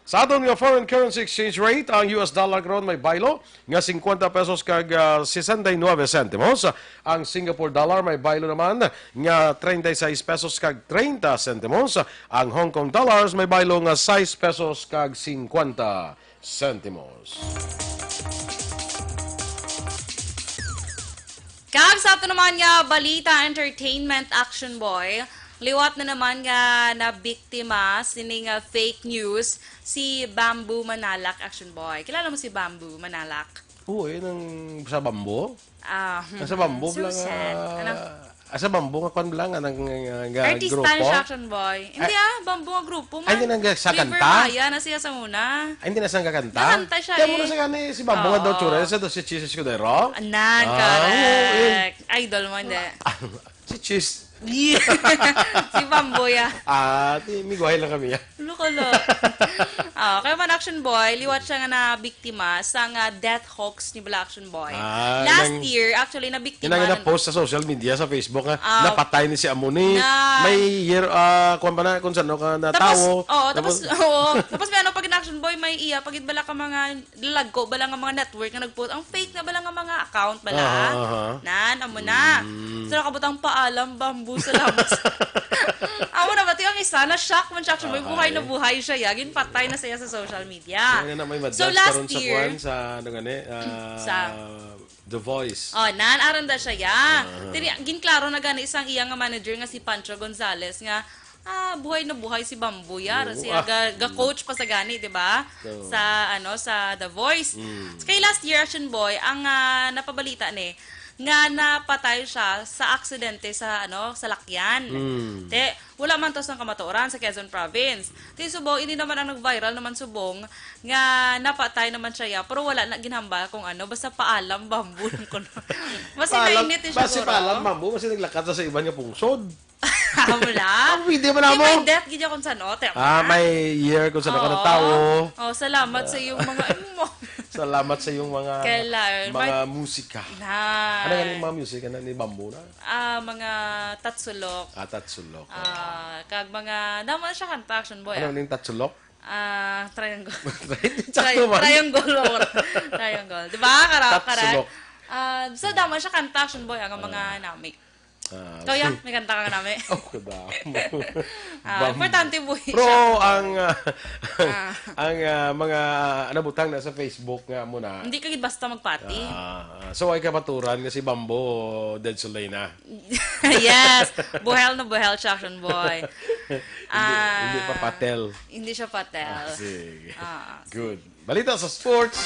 Sa aton nga foreign currency exchange rate, ang U S dollar karon may baylo nga cincuenta pesos kag, ah, sesenta y nueve centimos. Ang Singapore dollar may baylo naman nga treinta y seis pesos kag treinta centimos. Ang Hong Kong dollars may baylo nga sais pesos kag cincuenta centimos. Kag sa ato naman nga balita, entertainment, Action Boy, liwat na naman nga nabiktima sining, ah, fake news si Bamboo Manalak, Action Boy. Kilala mo si Bamboo Manalak? Oo, eh, nang sa Bamboo? Ah, Nasa Bamboo so lang, sad. ah, Ano? ah, sa Bamboo nga kwan lang, nga, nga, nga Artista grupo? na siya, Action Boy. Hindi, Ay, ah, Bamboo nga grupo, ay, hindi man. nang sa River kanta? Maya na siya sa una. Ay, hindi na siya kakanta? Nakanta siya, Kaya mo eh. na sa gani, si Bamboo nga daw Oo. tsura, sa daw si Chiz Escudero? Anan, Ah, correct. oo, eh. Idol mo, hindi. Si Chiz. Yeah. Si Bamboo, ya. Ah, ti-, migwahay lang kami, ya. Loko, lo. Ah, kaya man, Action Boy, liwat siya nga nabiktima sa nga death hoax ni bala, Action Boy. Ah, Last nang year, actually, nabiktima Yung na- nag-post sa social media, sa Facebook, nga Ah. napatay ni si Amoni. Na- May year, ah, kwan ba na, kung saan ka na Tapos, tawo. oo, tapos, Tapos oo. Tapos may ano, pag Action Boy, may iya, pag bala ka mga lalagko bala nga mga network nga nagpost, ang fake na bala nga mga account bala. Aha, aha. Nan, amo na. Mm. So, nakabutang paalam, Bamboo, salamat. Amo na ba, ti ang isa, na-shock man siya, actually, Aha, buhay na eh. buhay siya, ya. Ginpatay na siya sa social media. Yan na, may So, madjudge last karon sa year, kuwan, sa, ano gani, ah, Sa? The Voice. Oh, nan, aron da siya, ya. Aha. Tini, ginklaro na gani sang iya nga manager nga si Pancho Gonzalez nga, ah, buhay na buhay si Bamboo, ya. Oo, Siya ah. ga, ga-coach pa sa gani, di ba? Oo. Sa, ano, sa The Voice. Mm. Kay last year, Action Boy, ang, ah, napabalita ni, nga napatay siya sa aksidente sa, ano, salakyan. Mm. Te, wala man to sang kamatuoran sa Quezon Province. Ti subong, hindi naman ang nag-viral naman subong nga napatay naman siya, ya, pero wala na ginhambal kung ano, basta paalam, Bamboo lang kuno. Basta Paalam, nainit siya basta siguro. paalam, Bamboo, basta naglakad sa, sa iban nga pungsod. Amo lang. Ang pwede man Di amo. may death gid ya kung saan, oh, te, Ah, ah. may year kung saan ka Oo. natawo. Oh, salamat sa iyong mga imo. Salamat sa iyong mga, Kailan? mga May musika. Na. Ano nga yung mga music? Ano ni Bamboo na? Ah, mga tatsulok. Ah, tatsulok. Ah, kag mga, damo na siya kanta, Action Boy, Ano ah. ning tatsulok? Ah, triangle. Sakto Tri-, man. triangle, oh. Triangle. Di ba? Kara-, Tatsulok. correct. Ah, so, damo na siya kanta, Action Boy, ang mga Ah. nami. Ah, Kaya, may kanta ka nami. Oh, kadamo. Ah, Bam-, importante buhi Pero siya. ang, ah, Ah. ang, ah, mga, ah, nabutang na sa Facebook nga mo na. Hindi ka gid basta magpati. Ah, ah. So, ay kapaturan nga si Bamboo, dead soul na. Yes. Buhel na buhel siya, Action Boy. Hindi, Ah, hindi pa patel. hindi siya patel. Ah, sige. Ah. Good. Balita sa sports.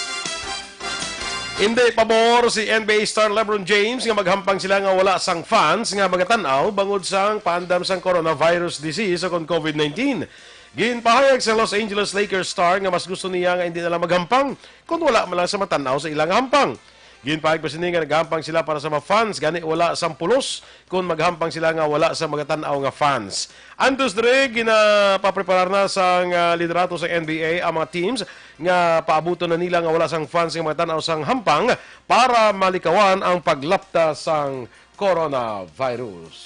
Hindi pabor si N B A star LeBron James nga maghampang sila nga wala sang fans nga magatan-aw bangod sang paandam sang coronavirus disease o kon COVID nineteen. Ginpahayag sa Los Angeles Lakers star nga mas gusto niya nga hindi na lang maghampang kon wala man lang sa matan-aw sa ilang hampang. Ginpahayag pa sini nga naghampang sila para sa mga fans, gani wala sang pulos kon maghampang sila nga wala sa magatan-aw nga fans. Antos diri, ginapapreparar na sang, ah, liderato sa N B A ang mga teams nga paabuton na nila nga wala sang fans nga magatan-aw sang hampang para malikawan ang paglapta sang coronavirus.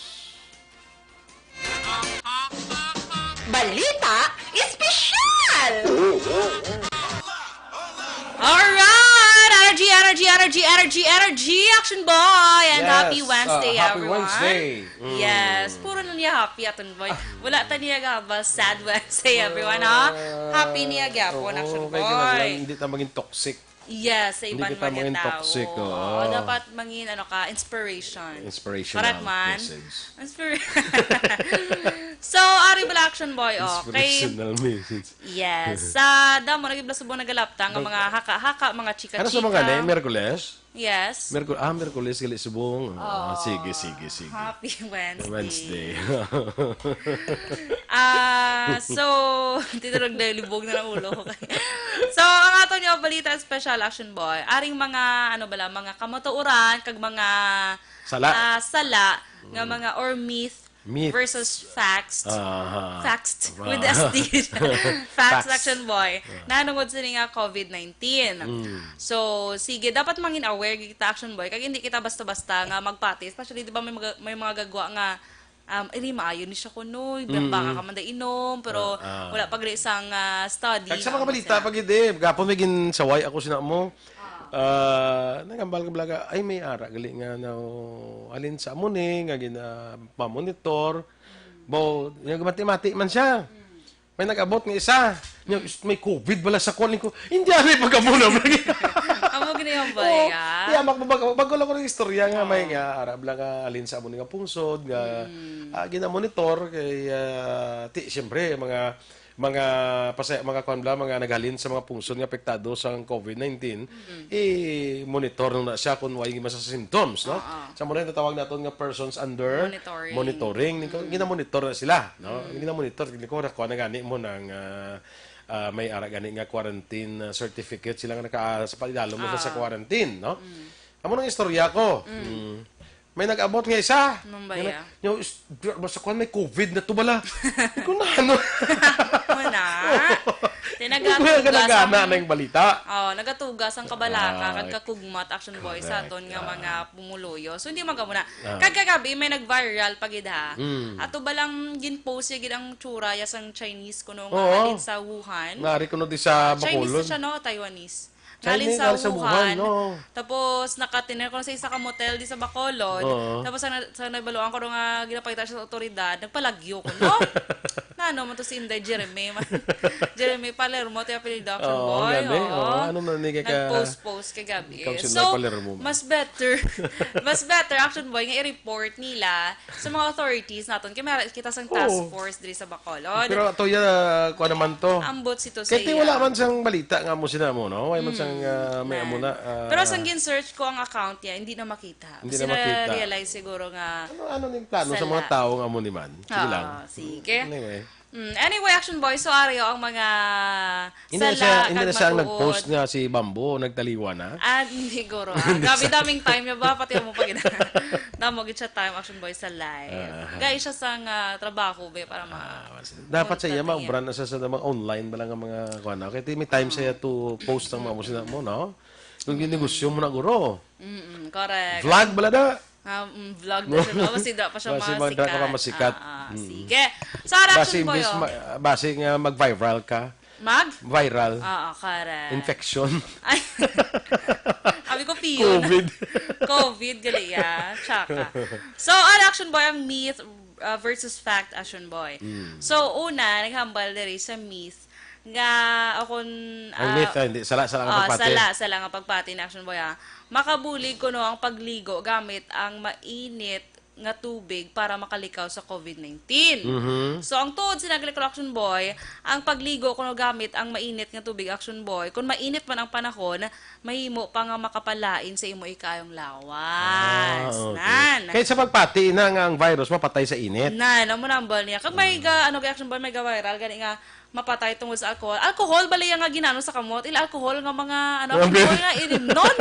Balita Espesyal! Alright! Energy, energy, energy, energy, energy, Action Boy! And happy Yes, Wednesday, uh, happy everyone. Wednesday. Mm. Yes, puro na niya happy, Action Boy. Wala ta niya gabal sad Wednesday, everyone, ha? Ah, Happy niya gyapon, oo, Action kaya Boy. Kinahanglan, hindi ta maging toxic. Yes, sa Hindi iban kita mga maging tao. Toxic, oo. Oo, dapat mangin, ano ka, inspiration. Inspirational Correct man? Message. Inspir- So, ari bala, Action Boy, oh, kay Inspirational message. Yes. Sa damo, nagibla subong nagalapta nga Bag- mga haka-haka, mga chika-chika. Ano sa mga ni? Miyerkules? Yes. Miyerkul-, ah, Miyerkules, gali subong. Ah, Oh, sige, sige, sige. Happy Wednesday. Wednesday. Ah, so, titirog na libog na ang ulo ko. So, ang ato niyo balita special, Action Boy. Aring mga, ano bala, mga kamatuoran, kag mga, Sala. ah, sala, nga Mm. mga, or myth, Myth. Versus facts. Aha. Facts with Ah. S D. Facts, Facts. Action Boy. Ah. Nanungod sini nga COVID nineteen. Mm. So, sige, dapat mangin aware gid kita, Action Boy, kag hindi kita basta-basta nga magpati. Especially, di ba, may mga, may mga gagwa nga, um, "Ay, di maayo ni siya kuno, Mm. baka ka man da inom," pero Ah, ah. wala pa gali sang, ah, study Kag sa na mga ano balita sila. pa gid, eh, gapon may ginsaway ako sina mo. Ah, nagambal ka bala ka, "Ay, may ara gali nga na, alin sa amo ni, nga gina-, mamonitor." Baw, nagmati-mati man siya. May nag-abot nga isa. Niya, "Is-, may COVID bala sa kuwan ko." Hindi, ano yung pagkabunam lagi. Amo gini yung Oo. baya. Yeah, mag-, mag-, bago lang ko ng istorya nga may Ah. nga, ara bala nga, alin sa amo ni nga pungsod, nga, Mm. ah, ginamonitor kay, ah, ti-, siyempre, mga mga pasay-, mga kuwan bala, mga naghalin sa mga pungsod nga apektado sa COVID nineteen, Mm. i-monitor na siya kung way masa symptoms, no? Oo. Sa muna natawag naton nga persons under Monitoring. monitoring, ni-, Mm. ginamonitor na sila, no? Mm. Ginamonitor, ni ko, nakuha na gani mo ng, ah, ah, may ara gani nga quarantine, ah, certificate sila nga naka-, sa pagdalom mo sa Oo. quarantine, no? Mm. Amo nang istorya ko. Mm. Mm. May nag-abot nga isa. Nung ba Nga na, ya? nga, "Is-, di, basta kuwan, may COVID na to bala." Di ko na, ano. Muna. Di Wala ka nagatugas nagana ang, na yung balita. oh, nagatugas ang kabalaka, Ay, kag kakugmat, Action Boy, sa correct. aton nga Ah. mga pumuluyo. So, hindi man ka muna. Ah. Kag kagabi, may nag-viral pa gid, ha. Mm. Ato ba lang gin-post ya gid ang tsura ya sang Chinese kuno nga Oo. halin sa Wuhan? Nari kuno di sa Ah, Chinese Bacolod. na siya, no? Taiwanese. Ngalin Chinese, sa ngalin sa Wuhan, Wuhan, no? Tapos, nakatiner ko sa isa ka motel di sa Bacolod. Oo. Tapos, sa, sa nabaluan ko nga ginapakita siya sa otoridad, nagpalagyo ko, no? Nano man to si Inday Jeremy? Jeremy Palermo, ti apelyido, Action Oo, Boy. gani. Oo. Oo, ano man ni kay ka Nag-post-post kagabi. Ikaw si So, Inday Palermo man. mas better, mas better, Action Boy, nga i-report nila sa mga authorities naton. Kay may kita sang task Oo. force diri sa Bacolod. Pero ato ya, kuha naman to. Ambot si to Kay ti sa wala iya. man sang balita nga mo sila mo, no? Wala man sang, Mm, ah, may man. amo na, ah, Pero sang gin-search ko ang account niya, hindi na makita. Hindi Kasi na makita. na-realize siguro nga Ano, ano ning plano sa Sala. mga tao nga mo ni man? Sige Oo, lang. sige. Anyway. Mm, anyway, Action Boy, so, ari, oh, ang mga Hindi na sala siya, hindi kag na siya ang matuod. nag-post nga si Bamboo, nagtaliwan na. Ah, hindi, guro. Ah, grabe, daming time niya ba? Pati mo pa gina-, damo gid siya time, Action Boy, sa live. Ah. Guys, siya sa nga trabaho, be, para ma- Ah, mas-, dapat sa iya, Content niya. maubran na siya sa mga online ba lang ang mga kuwan na. Kaya may time siya to post ang mga musina mo, no? Kung ginegosyo mo na, guro. Mm-mm, correct. Vlog bala na. Ah, mm, vlog na siya, no? Basi da pa siya Basi masikat. magda ka pa masikat. Ah, ah, Mm. sige. So, ara, Basi Action Boy, imbis oh. ma-, basi nga mag-viral ka. Mag? Viral. Oo, correct. Infection. Ay. Sabi ko, piyon. COVID. COVID, gali, ya. Tsaka. So, ara, Action Boy, ang myth, uh, versus fact, Action Boy. Mm. So, una, naghambal diri sa myth nga, o kung, Ang ah, myth, ah, hindi. Sala, sala nga ah, pagpati. sala, sala nga pagpati na, Action Boy, ah. Makabulig kuno ang pagligo gamit ang mainit nga tubig para makalikaw sa COVID nineteen. Mhm. So, ang tuod sina gali, Action Boy, ang pagligo kuno gamit ang mainit nga tubig, Action Boy, kung mainit man ang panahon, mahimo pa nga makapalain sa imo ikayong lawas. Ah, okay. Nan. Kaya sa pagpati na nga ang virus mapatay sa init. Nan, amo na ang bal niya. Kag may Mm. ga-, ano, Action Boy, may ga-viral gani nga mapatay tungod sa alcohol. Alcohol, bali, nga ginano sa kamot. Ila alcohol nga mga, ano, Grabe. alcohol nga inimnon.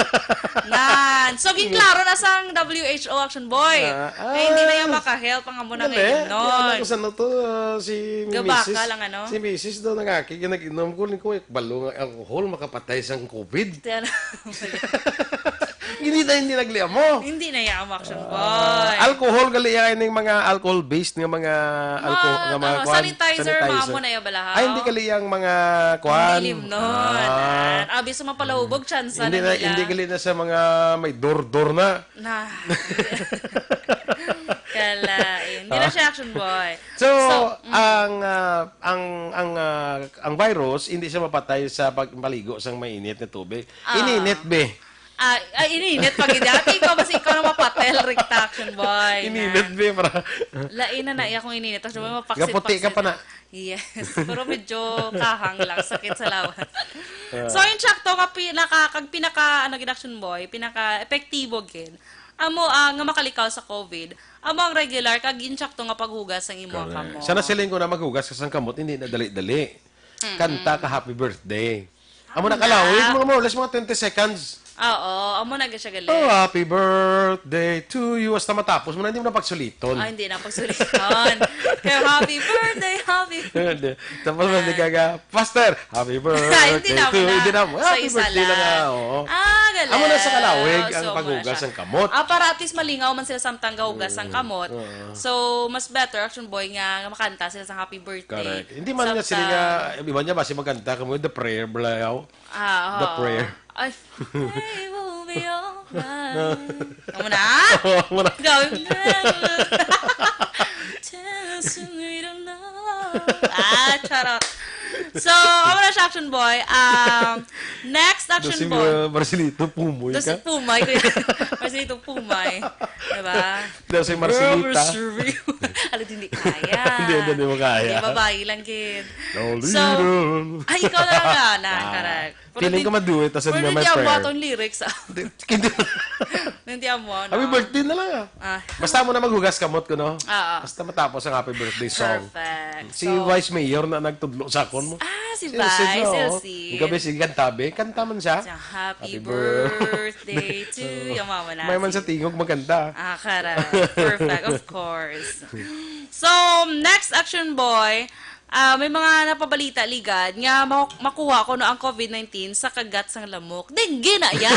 Nan. So, ginklaro na sang W H O, Action Boy. Ah, Kaya hindi na ah. yan maka-help ang amo na nga Hindi. inimnon. Ano ko sa ano to, ah, si Gabaka Misis, lang, ano? si Misis daw nangaki, yung nag-inom ko, ko, balo nga alcohol, makapatay sang COVID. Tiyan. Hindi na, hindi nagli amo. Hindi na iya amo, Action Boy. Ah, alcohol, gali iya ining mga alcohol-based nga mga alcohol, nga mga ano, kuwan, sanitizer, sanitizer. Maamo na iya balahaw. Ay, hindi gali iya ang mga kuwan. Hindi limnon. Ah. Ah, abi sa mapalahubog, tsansa na nila. Hindi na, hindi gali na sa mga may dordor na. Na. Kalain. Hindi na siya, Action Boy. So, so, mm. Ang, ah, ang, ang, ah, ang virus, hindi siya mapatay sa pagpaligo sang mainit nga tubig. Ah. Ininit, be. Ah, ah, ininit pag hindi. Ate, ikaw, basta ikaw na mapatel, Rick, Action Boy, na. Ininit, be, para. Lain na na iya kung ininit. Action Boy, mapaksit-paksit. Gaputi ka pa na. Yes. Pero medyo kahang lang, sakit sa lawas. Ah. So, yung tsakto nga pinaka, kag pinaka, ano, gid, Action Boy, pinaka-epektibo gid. Amo, ah, nga makalikaw sa COVID. Amo ang regular, kag yung tsakto nga paghugas ang imo kamot. Correct. Sana siling ko na maghugas ka sang kamot, hindi na dali-dali. Mm-mm. Kanta ka happy birthday. Amo na, kalawig, mga more or less, mga twenty seconds. Oo, amo na gid siya gali. Oh, happy birthday to you. Hasta matapos mo na, hindi mo na pagsuliton. Ah, hindi na pagsuliton. Kaya happy birthday, happy birthday. Tapos, hindi ka ga, "Pastor, happy birthday to you." Hindi na mo. Hindi na mo. Happy birthday lang, ah, oo. Ah, gali. Amo na sa kalawig ang paghugas ang kamot. Ah, para at least malingaw man sila samtang gahugas ang kamot. Mm, oo. So, mas better, Action Boy, nga, nga makanta sila sa happy birthday. Correct. Hindi man nga sila nga, iba niya, basi magkanta kamo, the prayer, balayaw. Ah, oo. The prayer. Ay, I will be all right. Amo na? Oo, amo na. Gawin mo na. Just a little love. Ah, charot. So, amo na siya, Action Boy. Um, next, Action Boy. Marcelito, pumoy ka? Pumay ko yan. Marcelito, pumay. Diba? Daw si Marcelita. Rubber surreal. Alam, hindi kaya. Hindi, hindi, hindi mo kaya. Hindi, babae lang, kid. No, so, leader. Ay, ikaw na lang, ah, na, correct. Pero feeling ko maduet, tas pero hindi amo ato ang lyrics, ah. Hindi, hindi. Hindi amo, no? Happy birthday na lang, ah. Ah. Basta mo na maghugas kamot ko, no? Oo. Basta matapos ang happy birthday song. Perfect. Si Vice Mayor na nagtudlo sa akon mo. Ah, si Vice, oo. Elsie. Ang gabi, sige, kantabi. Kanta man siya. Siya, "Happy birthday to you." Mama na. May man sa tingog magkanta. Ah, kara. Perfect, of course. So, next, Action Boy, ah, may mga napabalita, ligad, nga ma-, makuha kuno ang COVID nineteen sa kagat sang lamok. Dengue na ya!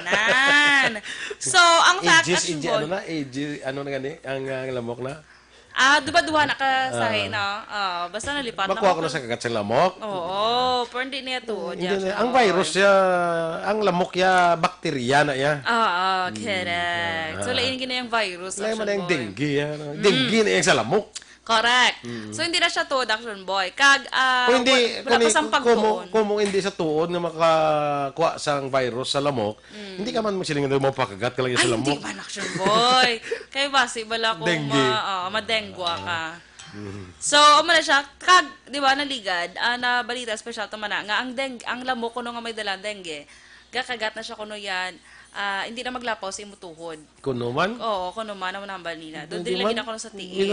Nan. So, ang fact, Action Boy. Ages, ano na? Ages, ano na gani? Ang, ah, lamok na? Ah, duha-duha na ka sahi, no? Oo, basta nalipat na. Makuha ko na sa kagat sa lamok? Oo, pero hindi niya tuod. Hindi niya. Ang virus ya, ang lamok ya, bakterya na ya. Oo, correct. So, lain gina yung virus, Action Boy. Lain man na yung dengue, ya, no? Dengue na yung sa lamok. Correct. So, hindi na siya tuod, Action Boy. Kag, ah, wala pa sang pagtuon. Kung hindi sa tuod nga makakuha sang virus sa lamok, hindi ka man magsiling nga mapakagat ka lang sa lamok. Ay, hindi man, Action Boy. Kay basi bala ko ma-, ah, madengwa ka. So, amo na siya. Kag, di ba, naligad, ah, na balita, special to man na, nga ang deng-, ang lamok kuno nga may dalang dengue, gakagat na siya kuno yan, ah, hindi na maglapaw sa imo tuhod. Kuno man? Oo, kuno man, ang nambal nila. Doon din lagi na kuno sa tiil.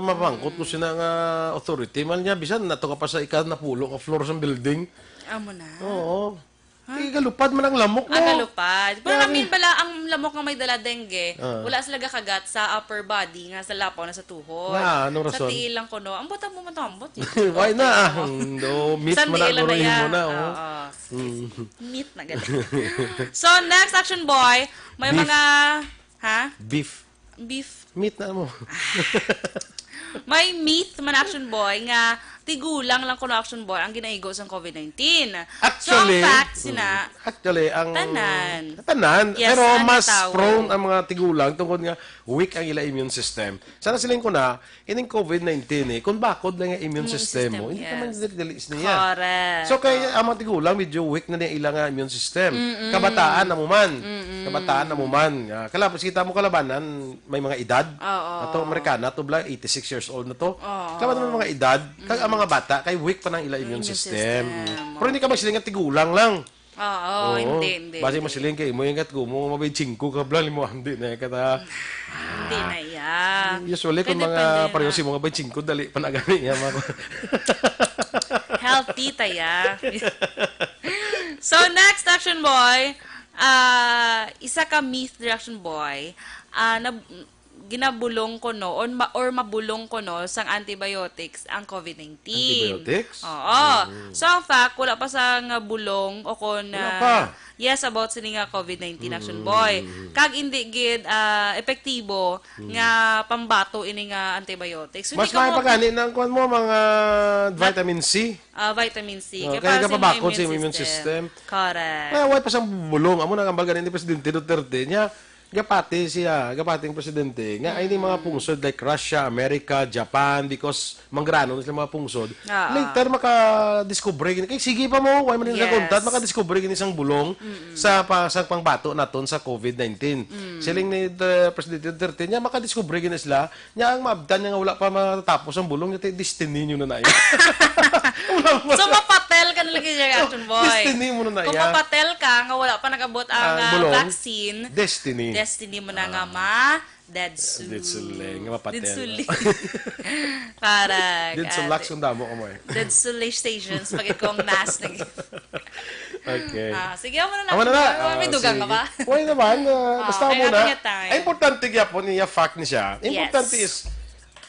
Mapangkot ko sina nga authority. Mal niya, bisan nato ka pa sa ika napulo nga floor sa building. Amo na. Oo. Igalupad man ang lamok mo. Ah, galupad. Pero namin bala ang lamok nga may dala dengue, wala sila gakagat sa upper body nga sa lapaw na sa tuhod. Nga, anong rason? Sa tiil lang kuno. Ang buta mo matambot, eh. Why na? No, meat man na, na, ya. Oo. Meat na gali. So, next, Action Boy, may mga, ha? Beef. Beef. Meat na mo. May myth man, Action Boy, nga tigulang lang kuno, Action Boy, ang ginaigo sang COVID nineteen. So, ang fact sina, actually, ang tanan. Tanan, pero mas prone ang mga tigulang tungod nga weak ang ila immune system. Sana siling ko na, ining COVID nineteen, eh, kung bakod lang ang immune system mo, hindi ka man dali-dali niya. Correct. So, kay ang mga tigulang, medyo weak na niya ilang, ah, immune system. Kabataan na mo man. Kabataan na mo man. Ah, kalab-, kita mo kalabanan, may mga edad. Oo. Ato, Amerikana, ato bala, eighty-six years old na to. Oo. Kalabanan mo mga edad, kag ang mga bata, kay weak pa ng ila immune system. Pero hindi ka magsiling nga tigulang lang. Oo, hindi, hindi. Basi mo siling kay mo yung kat gumo, mabay chingko ka bla, limo, hindi na kata. Hindi na iya. Usually, kung mga pareho si mga bay chingko, dali pa na gani niya, mga healthy taya. So, next, Action Boy, ah, isa ka myth, Action Boy, ah, na, ginabulong kuno or ma-, or mabulong kuno sang antibiotics ang COVID nineteen. Antibiotics? Oo. So, ang fact, wala pa sang bulong o kon, ah, Yes, about sini nga COVID nineteen, Action Boy. Kag indi gid, ah, epektibo nga pambato ini nga antibiotics. So, Mas hindi ka maayo mo pa gani nang kuwan mo, mga vitamin C. Ah, vitamin C. Oh, kay kay para sa immune pabakod sa immune system. Correct. Kaya wala pa sang bulong. Amo nang ambal gani ni Presidente Duterte niya. Gapati siya, gapati ang presidente nga ay ni mga pungsod like Russia, America, Japan, because manggrano na sila mga pungsod. Ah, ah. Later, makadiscover gini. Kay sige pa mo, why man Yes. naguntat, makadiscover gini sang bulong sa pa, sa pangbato naton sa COVID nineteen. Siling ni the Presidente Duterte niya, makadiscover gini sila, nya ang maabtan niya nga wala pa matatapos ang bulong niya, ti-, destiny niyo na na yun. Wala pa. So, mapatel ka na lagi, Sir Action Boy. Destiny mo na na Kung iya. mapatel ka, nga wala pa nag-abot ang, Ang ah, bulong, vaccine, destiny. destiny mo na nga Ah. ma Dead Sul. Dead Sul, eh, nga mapatel. Dead Sul. Parang, Dead Sul ah, Lux, kung damo ka mo, eh. Dead Sul stations, pag ikaw ang nas nag- Okay. Ah, sige, amo na lang. Amo na na. May Ah, dugang ka sige. ba? Why naman? Ah, Ah, basta kaya mo na. ato niya time. Ay, importante gyapon niya, fact ni siya. Yes. Importante is,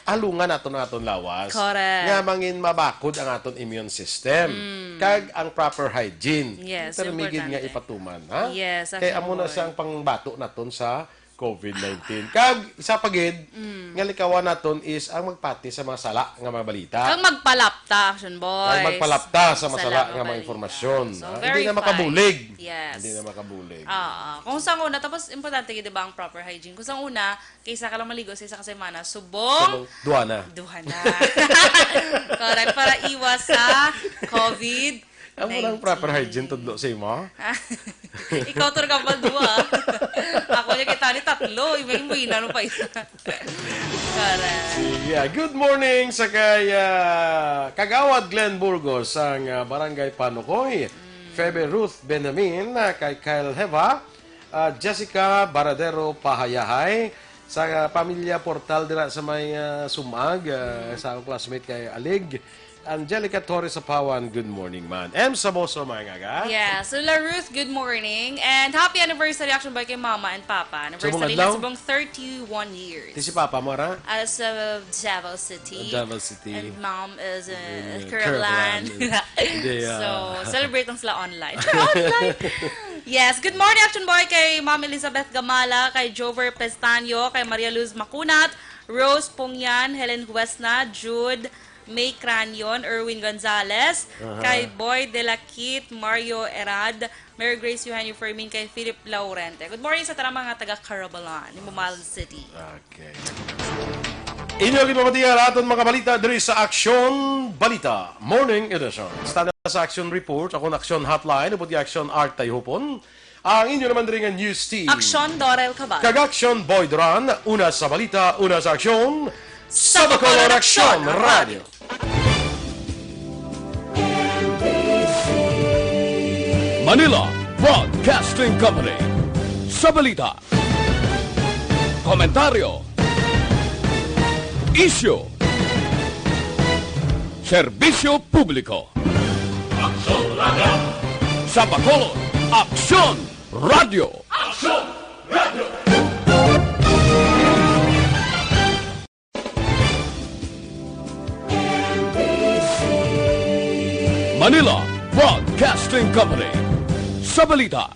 alungan nato na aton lawas. Correct. Nga mangin mabakod ang aton immune system. Mm. Kag ang proper hygiene. Yes, Intermigid nga importante. ipatuman, ha? Yes, Kay Action amo na Boy. siyang pangbato naton sa COVID nineteen. Kag isa pa gid, Mm. nga likawan naton is ang magpati sa mga sala nga mga balita. Kag magpalapta, Action Boys. Kag magpalapta sa mga Sala sala nga nga mga balita. impormasyon, So, ha? Hindi na verify. makabulig. Yes. Hindi na makabulig. Oo. Kung sa una, tapos importante gid, di ba, ang proper hygiene. Kung sa una, kaysa ka lang maligo sa isa ka semana, subong Subong, duha na. duha na. Correct. Para iwas sa COVID Amo lang proper hygiene, tudlo sa imo. Ikaw, tur ka pa, duha. Ako niya kita ni tatlo. Yung may buwinan mo pa isa. Correct. Sige, ah, good morning sa kay, ah, Kagawad Glenn Burgos, sang, ah, Barangay Panukoy. Mm. Febe Ruth Benamin, ah, kay Kyle Heva, ah, Jessica Baradero Pahayahay, sa, ah, pamilya Portal dira sa may, ah, Sumag, ah, Mm. sa akong classmate kay Alig. Angelica Torres Sapawan, good morning, man. M Saboso, mga ngaga. Yeah, so La Ruth, good morning. And happy anniversary, Action Boy, kay Mama and Papa. Anniversary Subong adlaw? na subong thirty-one years. Ti si Papa mo, ra? As of Davao City. Davao City. And Mom is, uh, Mm, Caroline. Caroline. Hindi, ah. So, celebrate lang sila online. Online! Yes, good morning, Action Boy, kay Ma'am Elizabeth Gamala, kay Jover Pestaño, kay Maria Luz Macunat, Rose Pongyan, Helen Huesna, Jude, May Cranion, Erwin Gonzalez, Aha. kay Boy De La Kit, Mario Erad, Mary Grace Eugenio Fermin, kay Philip Laurente. Good morning sa tanang mga taga Carabalan, ni Bumalan City. Okay. Inyo ginpamatian aton mga balita diri sa Aksyon Balita Morning Edition. Standard sa Aksyon Report, akon Aksyon Hotline, upod kay Aksyon Art Tayhupon. Ang inyo naman diri nga news team. Aksyon Dorel Cabal. Kag Aksyon Boy Duran, una sa balita, una sa aksyon, Sa Bacolod Aksyon Radio. Manila Broadcasting Company. Sa balita, komentaryo, isyu, serbisyo publiko. Aksyon Radio. Sa Bacolod, Aksyon Radio. Aksyon Radio. Manila Broadcasting Company. Sa balita,